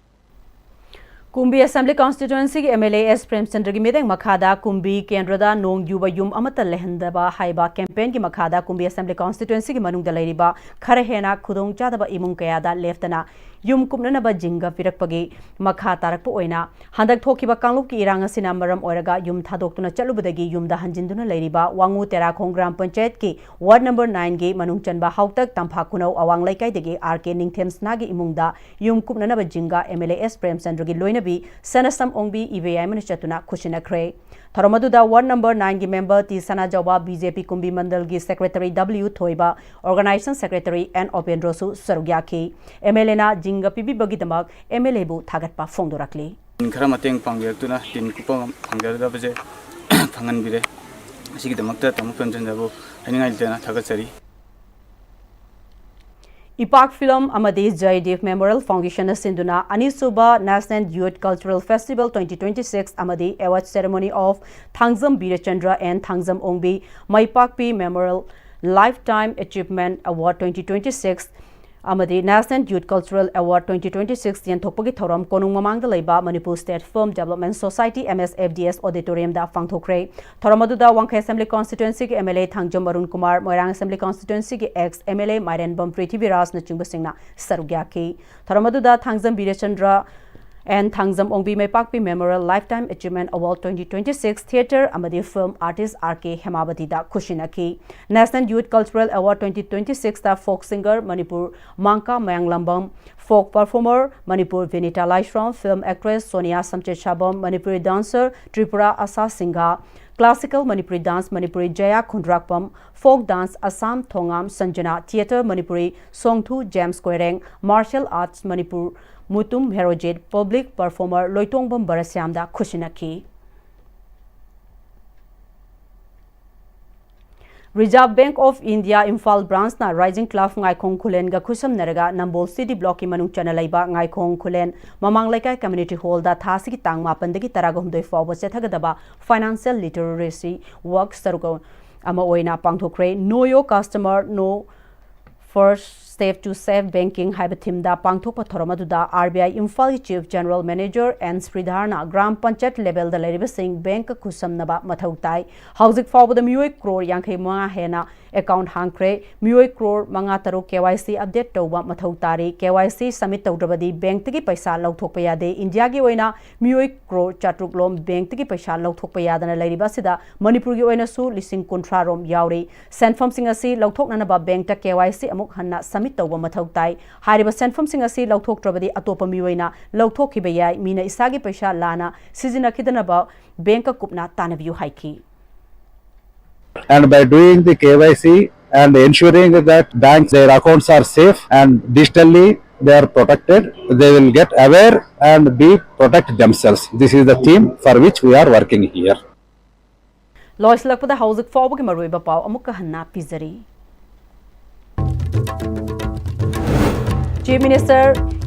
ꯀꯨꯝꯕꯤ ꯑꯦꯁꯦꯝꯕ꯭ꯂꯤ ꯀꯣꯟꯁꯇꯤꯇ꯭ꯋꯦꯟꯁꯤꯒꯤ ꯑꯦꯝ ꯑꯦꯜ ꯑꯦ ꯑꯦꯁ ꯄ꯭ꯔꯦꯝꯆꯟꯗ꯭ꯔꯒꯤ ꯃꯤꯠꯌꯦꯡ ꯃꯈꯥꯗ ꯀꯨꯝꯕꯤ ꯀꯦꯟꯗ꯭ꯔꯗ ꯅꯣꯡ ꯌꯨꯕ ꯌꯨꯝ ꯑꯃꯠꯇ ꯂꯩꯍꯟꯗꯕ ꯍꯥꯏꯕ ꯀꯦꯝꯄꯦꯟꯒꯤ ꯃꯈꯥꯗ ꯀꯨꯝꯕꯤ ꯑꯦꯁꯦꯝꯕ꯭ꯂꯤ ꯀꯣꯟꯁꯇꯤꯇ꯭ꯋꯦꯟꯁꯤꯒꯤ ꯃꯅꯨꯡꯗ ꯂꯩꯔꯤꯕ ꯈꯔ ꯍꯦꯟꯅ ꯈꯨꯗꯣꯡꯆꯥꯗꯕ ꯏꯃꯨꯡ ꯀꯌꯥꯗ ꯂꯦꯞꯇꯅ ꯌꯨꯝ ꯀꯨꯞꯅꯅꯕ ꯖꯤꯡꯒ ꯄꯤꯔꯛꯄꯒꯤ ꯃꯈꯥ ꯇꯥꯔꯛꯄ ꯑꯣꯏꯅ ꯍꯟꯗꯛ ꯊꯣꯛꯈꯤꯕ ꯀꯥꯡꯂꯨꯞꯀꯤ ꯏꯔꯥꯡ ꯑꯁꯤꯅ ꯃꯔꯝ ꯑꯣꯏꯔꯒ ꯌꯨꯝ ꯊꯥꯗꯣꯛꯇꯨꯅ ꯆꯠꯂꯨꯕꯗꯒꯤ ꯌꯨꯝꯗ ꯍꯟꯖꯤꯟꯗꯨꯅ ꯂꯩꯔꯤꯕ ꯋꯥꯉꯨ ꯇꯦꯔꯥꯈꯣꯡ ꯒ꯭ꯔꯥꯝ ꯄꯟꯆꯥꯌꯠꯀꯤ ꯋꯥꯔꯗ ꯅꯝꯕꯔ ꯅꯥꯏꯟꯒꯤ ꯃꯅꯨꯡ ꯆꯟꯕ ꯍꯥꯎꯇꯛ ꯇꯝꯐꯥ ꯈꯨꯅꯧ ꯑꯋꯥꯡ ꯂꯩꯀꯥꯏꯗꯒꯤ ꯑꯥꯔ ꯀꯦ ꯅꯤꯡꯊꯦꯝ ꯁꯅꯥꯒꯤ ꯏꯃꯨꯡꯗ ꯌꯨꯝ ꯀꯨꯞꯅꯅꯕ ꯖꯤꯡꯒ ꯑꯦꯝ ꯑꯦꯜ ꯑꯦ ꯑꯦꯁ ꯄ꯭ꯔꯦꯝꯆꯟꯗ꯭ꯔꯒꯤ ꯂꯣꯏꯅꯕꯤ ꯁꯅꯁꯝ ꯑꯣꯡꯕꯤ ꯏꯕꯦꯌꯥꯏꯃꯅ ꯆꯠꯇꯨꯅ ꯈꯨꯠꯁꯤꯟꯅꯈ꯭ꯔꯦ꯫ ꯊꯧꯔꯝ ꯑꯗꯨꯗ ꯋꯥꯔꯗ ꯅꯝꯕꯔ ꯅꯥꯏꯟꯒꯤ ꯃꯦꯝꯕꯔ ꯇꯤ ꯁꯅꯥꯖꯥꯎꯕ, ꯕꯤ ꯖꯦ ꯄꯤ ꯀꯨꯝꯕꯤ ꯃꯟꯗꯜꯒꯤ ꯁꯦꯀ꯭ꯔꯦꯇꯔꯤ ꯗꯕ꯭ꯂꯤꯌꯨ ꯊꯣꯏꯕ, ꯑꯣꯔꯒꯅꯥꯏꯖꯦꯁꯟ ꯁꯦꯀ꯭ꯔꯦꯇꯔꯤ ꯑꯦꯟ ꯑꯣꯄꯦꯟꯗ꯭ꯔꯣꯁꯨ ꯁꯔꯨꯛ ꯌꯥꯈꯤ꯫ ꯑꯦꯝ ꯑꯦꯜ ꯑꯦꯅ ꯖꯤꯡꯒ ꯄꯤꯕꯤꯕꯒꯤꯗꯃꯛ ꯑꯦꯝ ꯑꯦꯜ ꯑꯦꯕꯨ ꯊꯥꯒꯠꯄ ꯐꯣꯡꯗꯣꯔꯛꯂꯤ꯫ ꯈꯔ ꯃꯇꯦꯡ ꯄꯥꯡꯕꯤꯔꯛꯇꯨꯅ ꯇꯤꯟ ꯀꯨꯞꯄ ꯐꯪꯖꯒꯗꯕꯁꯦ ꯐꯪꯍꯟꯕꯤꯔꯦ꯫ ꯑꯁꯤꯒꯤꯗꯃꯛꯇ ꯇꯥꯃꯣ ꯄ꯭ꯔꯦꯝꯆꯟꯗ꯭ꯔꯕꯨ ꯍꯥꯏꯅꯤꯡꯉꯥꯏ ꯂꯩꯇꯅ ꯊꯥꯒꯠꯆꯔꯤ꯫ ꯏꯄꯥꯛ ꯐꯤꯂꯝ ꯑꯃꯗꯤ ꯖꯌꯗꯤꯞ ꯃꯦꯃꯣꯔꯤꯌꯦꯜ ꯐꯥꯎꯟꯗꯦꯁꯟꯅ ꯁꯤꯟꯗꯨꯅ ꯑꯅꯤꯁꯨꯕ National Youth Cultural Festival twenty twenty six ꯑꯃꯗꯤ Award Ceremony of Thangjam ꯕꯤꯔꯆꯟꯗ꯭ꯔ and Thangjam Ongbi ꯃꯥꯏꯄꯥꯛꯄꯤ Memorial Lifetime Achievement Award twenty twenty six ꯑꯃꯗꯤ National Youth Cultural Award twenty twenty six ꯌꯦꯟꯊꯣꯛꯄꯒꯤ ꯊꯧꯔꯝ ꯀꯣꯅꯨꯡ ꯃꯃꯥꯡꯗ ꯂꯩꯕ Manipur State Film Development Society, M S F D S, auditoriumꯗ ꯄꯥꯡꯊꯣꯛꯈ꯭ꯔꯦ꯫ ꯊꯧꯔꯝ ꯑꯗꯨꯗ ꯋꯥꯡꯈꯩ Assembly Constituencyꯒꯤ M L A Thangjam Arun Kumar, Moirang Assembly Constituencyꯒꯤ ex M L A ꯃꯥꯏꯔꯦꯟꯕꯝ ꯄ꯭ꯔꯤꯊꯤꯕꯤꯔꯥꯖꯅꯆꯤꯡꯕꯁꯤꯡꯅ ꯁꯔꯨꯛ ꯌꯥꯈꯤ꯫ ꯊꯧꯔꯝ ꯑꯗꯨꯗ Thangjam ꯕꯤꯔꯦꯆꯟꯗ꯭ꯔ and Thangjam Ongbi ꯃꯥꯏꯄꯥꯛꯄꯤ Memorial Lifetime Achievement Award twenty twenty six theatre ꯑꯃꯗꯤ film artist R K ꯍꯦꯃꯥꯕꯇꯤꯗ ꯈꯨꯠꯁꯤꯟꯅꯈꯤ꯫ National Youth Cultural Award twenty twenty sixꯇ folk singer Manipur ꯃꯥꯡꯀꯥ ꯃꯌꯥꯡꯂꯝꯕꯝ, folk performer Manipur ꯚꯤꯅꯤꯇꯥ ꯂꯥꯏꯁ꯭ꯔꯝ, film actress Sonia ꯁꯝꯆꯦꯠꯁꯥꯕꯝ, Manipuri dancer Tripura Asha Singha, classical Manipuri dance Manipuri Jaya Khundrakpam, folk dance Asham Thongam Sanjana, theatre Manipuri Songthu James Koireng, martial arts Manipur Mutum Herojit, public performer ꯂꯣꯏꯇꯣꯡꯕꯝ ꯕꯔꯁ꯭ꯌꯥꯝꯗ ꯈꯨꯠꯁꯤꯟꯅꯈꯤ꯫ Reserve Bank of India Imphal Branch ꯅ Rising Club ꯉꯥꯏꯈꯣꯡ ꯈꯨꯂꯦꯟꯒ ꯈꯨꯠꯁꯝꯅꯔꯒ ꯅꯝꯕꯣꯜ C D Block ꯀꯤ ꯃꯅꯨꯡ ꯆꯟꯅ ꯂꯩꯕ ꯉꯥꯏꯈꯣꯡ ꯈꯨꯂꯦꯟ ꯃꯃꯥꯡ ꯂꯩꯀꯥꯏ Community Hall ꯗ ꯊꯥ ꯑꯁꯤꯒꯤ ꯇꯥꯡ ꯃꯥꯄꯟꯗꯒꯤ ꯇꯔꯥꯒ ꯍꯨꯝꯗꯣꯏ ꯐꯥꯎꯕ ꯆꯠꯊꯒꯗꯕ Financial Literacy Walk ꯁꯔꯨꯛ ꯑꯃ ꯑꯣꯏꯅ ꯄꯥꯡꯊꯣꯛꯈ꯭ꯔꯦ꯫ Know Your Customer, No First Step to Safe Banking ꯍꯥꯏꯕ theme ꯗ ꯄꯥꯡꯊꯣꯛꯄ ꯊꯧꯔꯝ ꯑꯗꯨꯗ R B I ꯏꯝꯐꯥꯜꯒꯤ Chief General Manager N ꯁ꯭ꯔꯤꯙꯔꯅ ꯒ꯭ꯔꯥꯝ ꯄꯟꯆꯥꯌꯠ level ꯗ ꯂꯩꯔꯤꯕꯁꯤꯡ bank ꯀ ꯈꯨꯠꯁꯝꯅꯕ ꯃꯊꯧ ꯇꯥꯏ꯫ ꯍꯧꯖꯤꯛ ꯐꯥꯎꯕꯗ ꯃꯤꯑꯣꯏ ꯀ꯭ꯔꯣꯔ ꯌꯥꯡꯈꯩ ꯃꯉꯥ ꯍꯦꯟꯅ account ꯍꯥꯡꯈ꯭ꯔꯦ꯫ ꯃꯤꯑꯣꯏ ꯀ꯭ꯔꯣꯔ ꯃꯉꯥ ꯇꯔꯨꯛ K Y C update ꯇꯧꯕ ꯃꯊꯧ ꯇꯥꯔꯤ꯫ K Y C submit ꯇꯧꯗ꯭ꯔꯕꯗꯤ bank ꯇꯒꯤ ꯄꯩꯁꯥ ꯂꯧꯊꯣꯛꯄ ꯌꯥꯗꯦ꯫ ꯏꯟꯗꯤꯌꯥꯒꯤ ꯑꯣꯏꯅ ꯃꯤꯑꯣꯏ ꯀ꯭ꯔꯣꯔ ꯆꯥꯇ꯭ꯔꯨꯛ ꯂꯣꯝ bank ꯇꯒꯤ ꯄꯩꯁꯥ ꯂꯧꯊꯣꯛꯄ ꯌꯥꯗꯅ ꯂꯩꯔꯤꯕ ꯑꯁꯤꯗ ꯃꯅꯤꯄꯨꯔꯒꯤ ꯑꯣꯏꯅꯁꯨ ꯂꯤꯁꯤꯡ ꯀꯨꯟꯊ꯭ꯔꯥ ꯔꯣꯝ ꯌꯥꯎꯔꯤ꯫ ꯁꯦꯟꯐꯝꯁꯤꯡ ꯑꯁꯤ ꯂꯧꯊꯣꯛꯅꯅꯕ bank ꯇ K Y C ꯑꯃꯨꯛ ꯍꯟꯅ submit ꯇꯧꯕ ꯃꯊꯧ ꯇꯥꯏ꯫ ꯍꯥꯏꯔꯤꯕ ꯁꯦꯟꯐꯝꯁꯤꯡ ꯑꯁꯤ ꯂꯧꯊꯣꯛꯇ꯭ꯔꯕꯗꯤ ꯑꯇꯣꯞꯄ ꯃꯤꯑꯣꯏꯅ ꯂꯧꯊꯣꯛꯈꯤꯕ ꯌꯥꯏ꯫ ꯃꯤꯅ ꯏꯁꯥꯒꯤ ꯄꯩꯁꯥ ꯂꯥꯟꯅ ꯁꯤꯖꯤꯟꯅꯈꯤꯗꯅꯕ bank ꯀ ꯀꯨꯞꯅ ꯇꯥꯟꯅꯕꯤꯌꯨ ꯍꯥꯏꯈꯤ꯫ And by doing the K Y C and ensuring that banks, their accounts are safe and digitally they are protected, they will get aware and be protect themselves. This is the theme for which we are working here. ꯂꯣꯏꯁꯤꯜꯂꯛꯄꯗ ꯍꯧꯖꯤꯛ ꯐꯥꯎꯕꯒꯤ ꯃꯔꯨꯑꯣꯏꯕ ꯄꯥꯎ ꯑꯃꯨꯛꯀ ꯍꯟꯅ ꯄꯤꯖꯔꯤ꯫ Chief Minister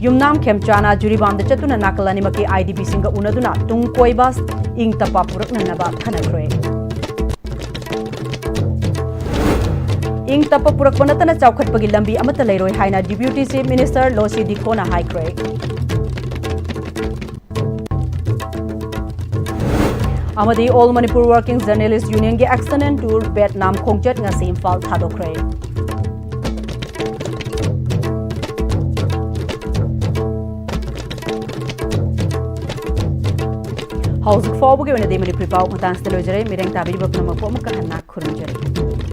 ꯌꯨꯝꯅꯥꯝ ꯈꯦꯝꯆꯥꯅ ꯖꯤꯔꯤꯕꯥꯝꯗ ꯆꯠꯇꯨꯅ ꯅꯥꯀꯜ ꯑꯅꯤꯃꯛꯀꯤ I D P ꯁꯤꯡꯒ ꯎꯅꯗꯨꯅ ꯇꯨꯡ ꯀꯣꯏꯕ ꯏꯪ ꯇꯞꯄ ꯄꯨꯔꯛꯅꯅꯕ ꯈꯟꯅꯈ꯭ꯔꯦ꯫ ꯏꯪ ꯇꯞꯄ ꯄꯨꯔꯛꯄ ꯅꯠꯇꯅ ꯆꯥꯎꯈꯠꯄꯒꯤ ꯂꯝꯕꯤ ꯑꯃꯠꯇ ꯂꯩꯔꯣꯏ ꯍꯥꯏꯅ Deputy Chief Minister ꯂꯣꯁꯤ ꯗꯤꯈꯣꯅ ꯍꯥꯏꯈ꯭ꯔꯦ꯫ ꯑꯃꯗꯤ All Manipur Working Journalist Union ꯒꯤ Action and Tour Vietnam ꯈꯣꯡꯆꯠ ꯉꯁꯤ ꯏꯝꯐꯥꯜ ꯊꯥꯗꯣꯛꯈ꯭ꯔꯦ꯫ ꯍꯧꯖꯤꯛ ꯐꯥꯎꯕꯒꯤ ꯑꯣꯏꯅꯗꯤ ꯃꯅꯤꯄꯨꯔꯤ ꯄꯥꯎ ꯃꯇꯥꯡꯁꯤꯗ ꯂꯣꯏꯖꯔꯦ꯫ ꯃꯤꯔꯦꯡ ꯇꯥꯕꯤꯔꯤꯕ ꯄꯨꯝꯅꯃꯛꯄꯨ ꯑꯃꯨꯛꯀ ꯍꯟꯅ ꯈꯨꯔꯨꯝꯖꯔꯤ꯫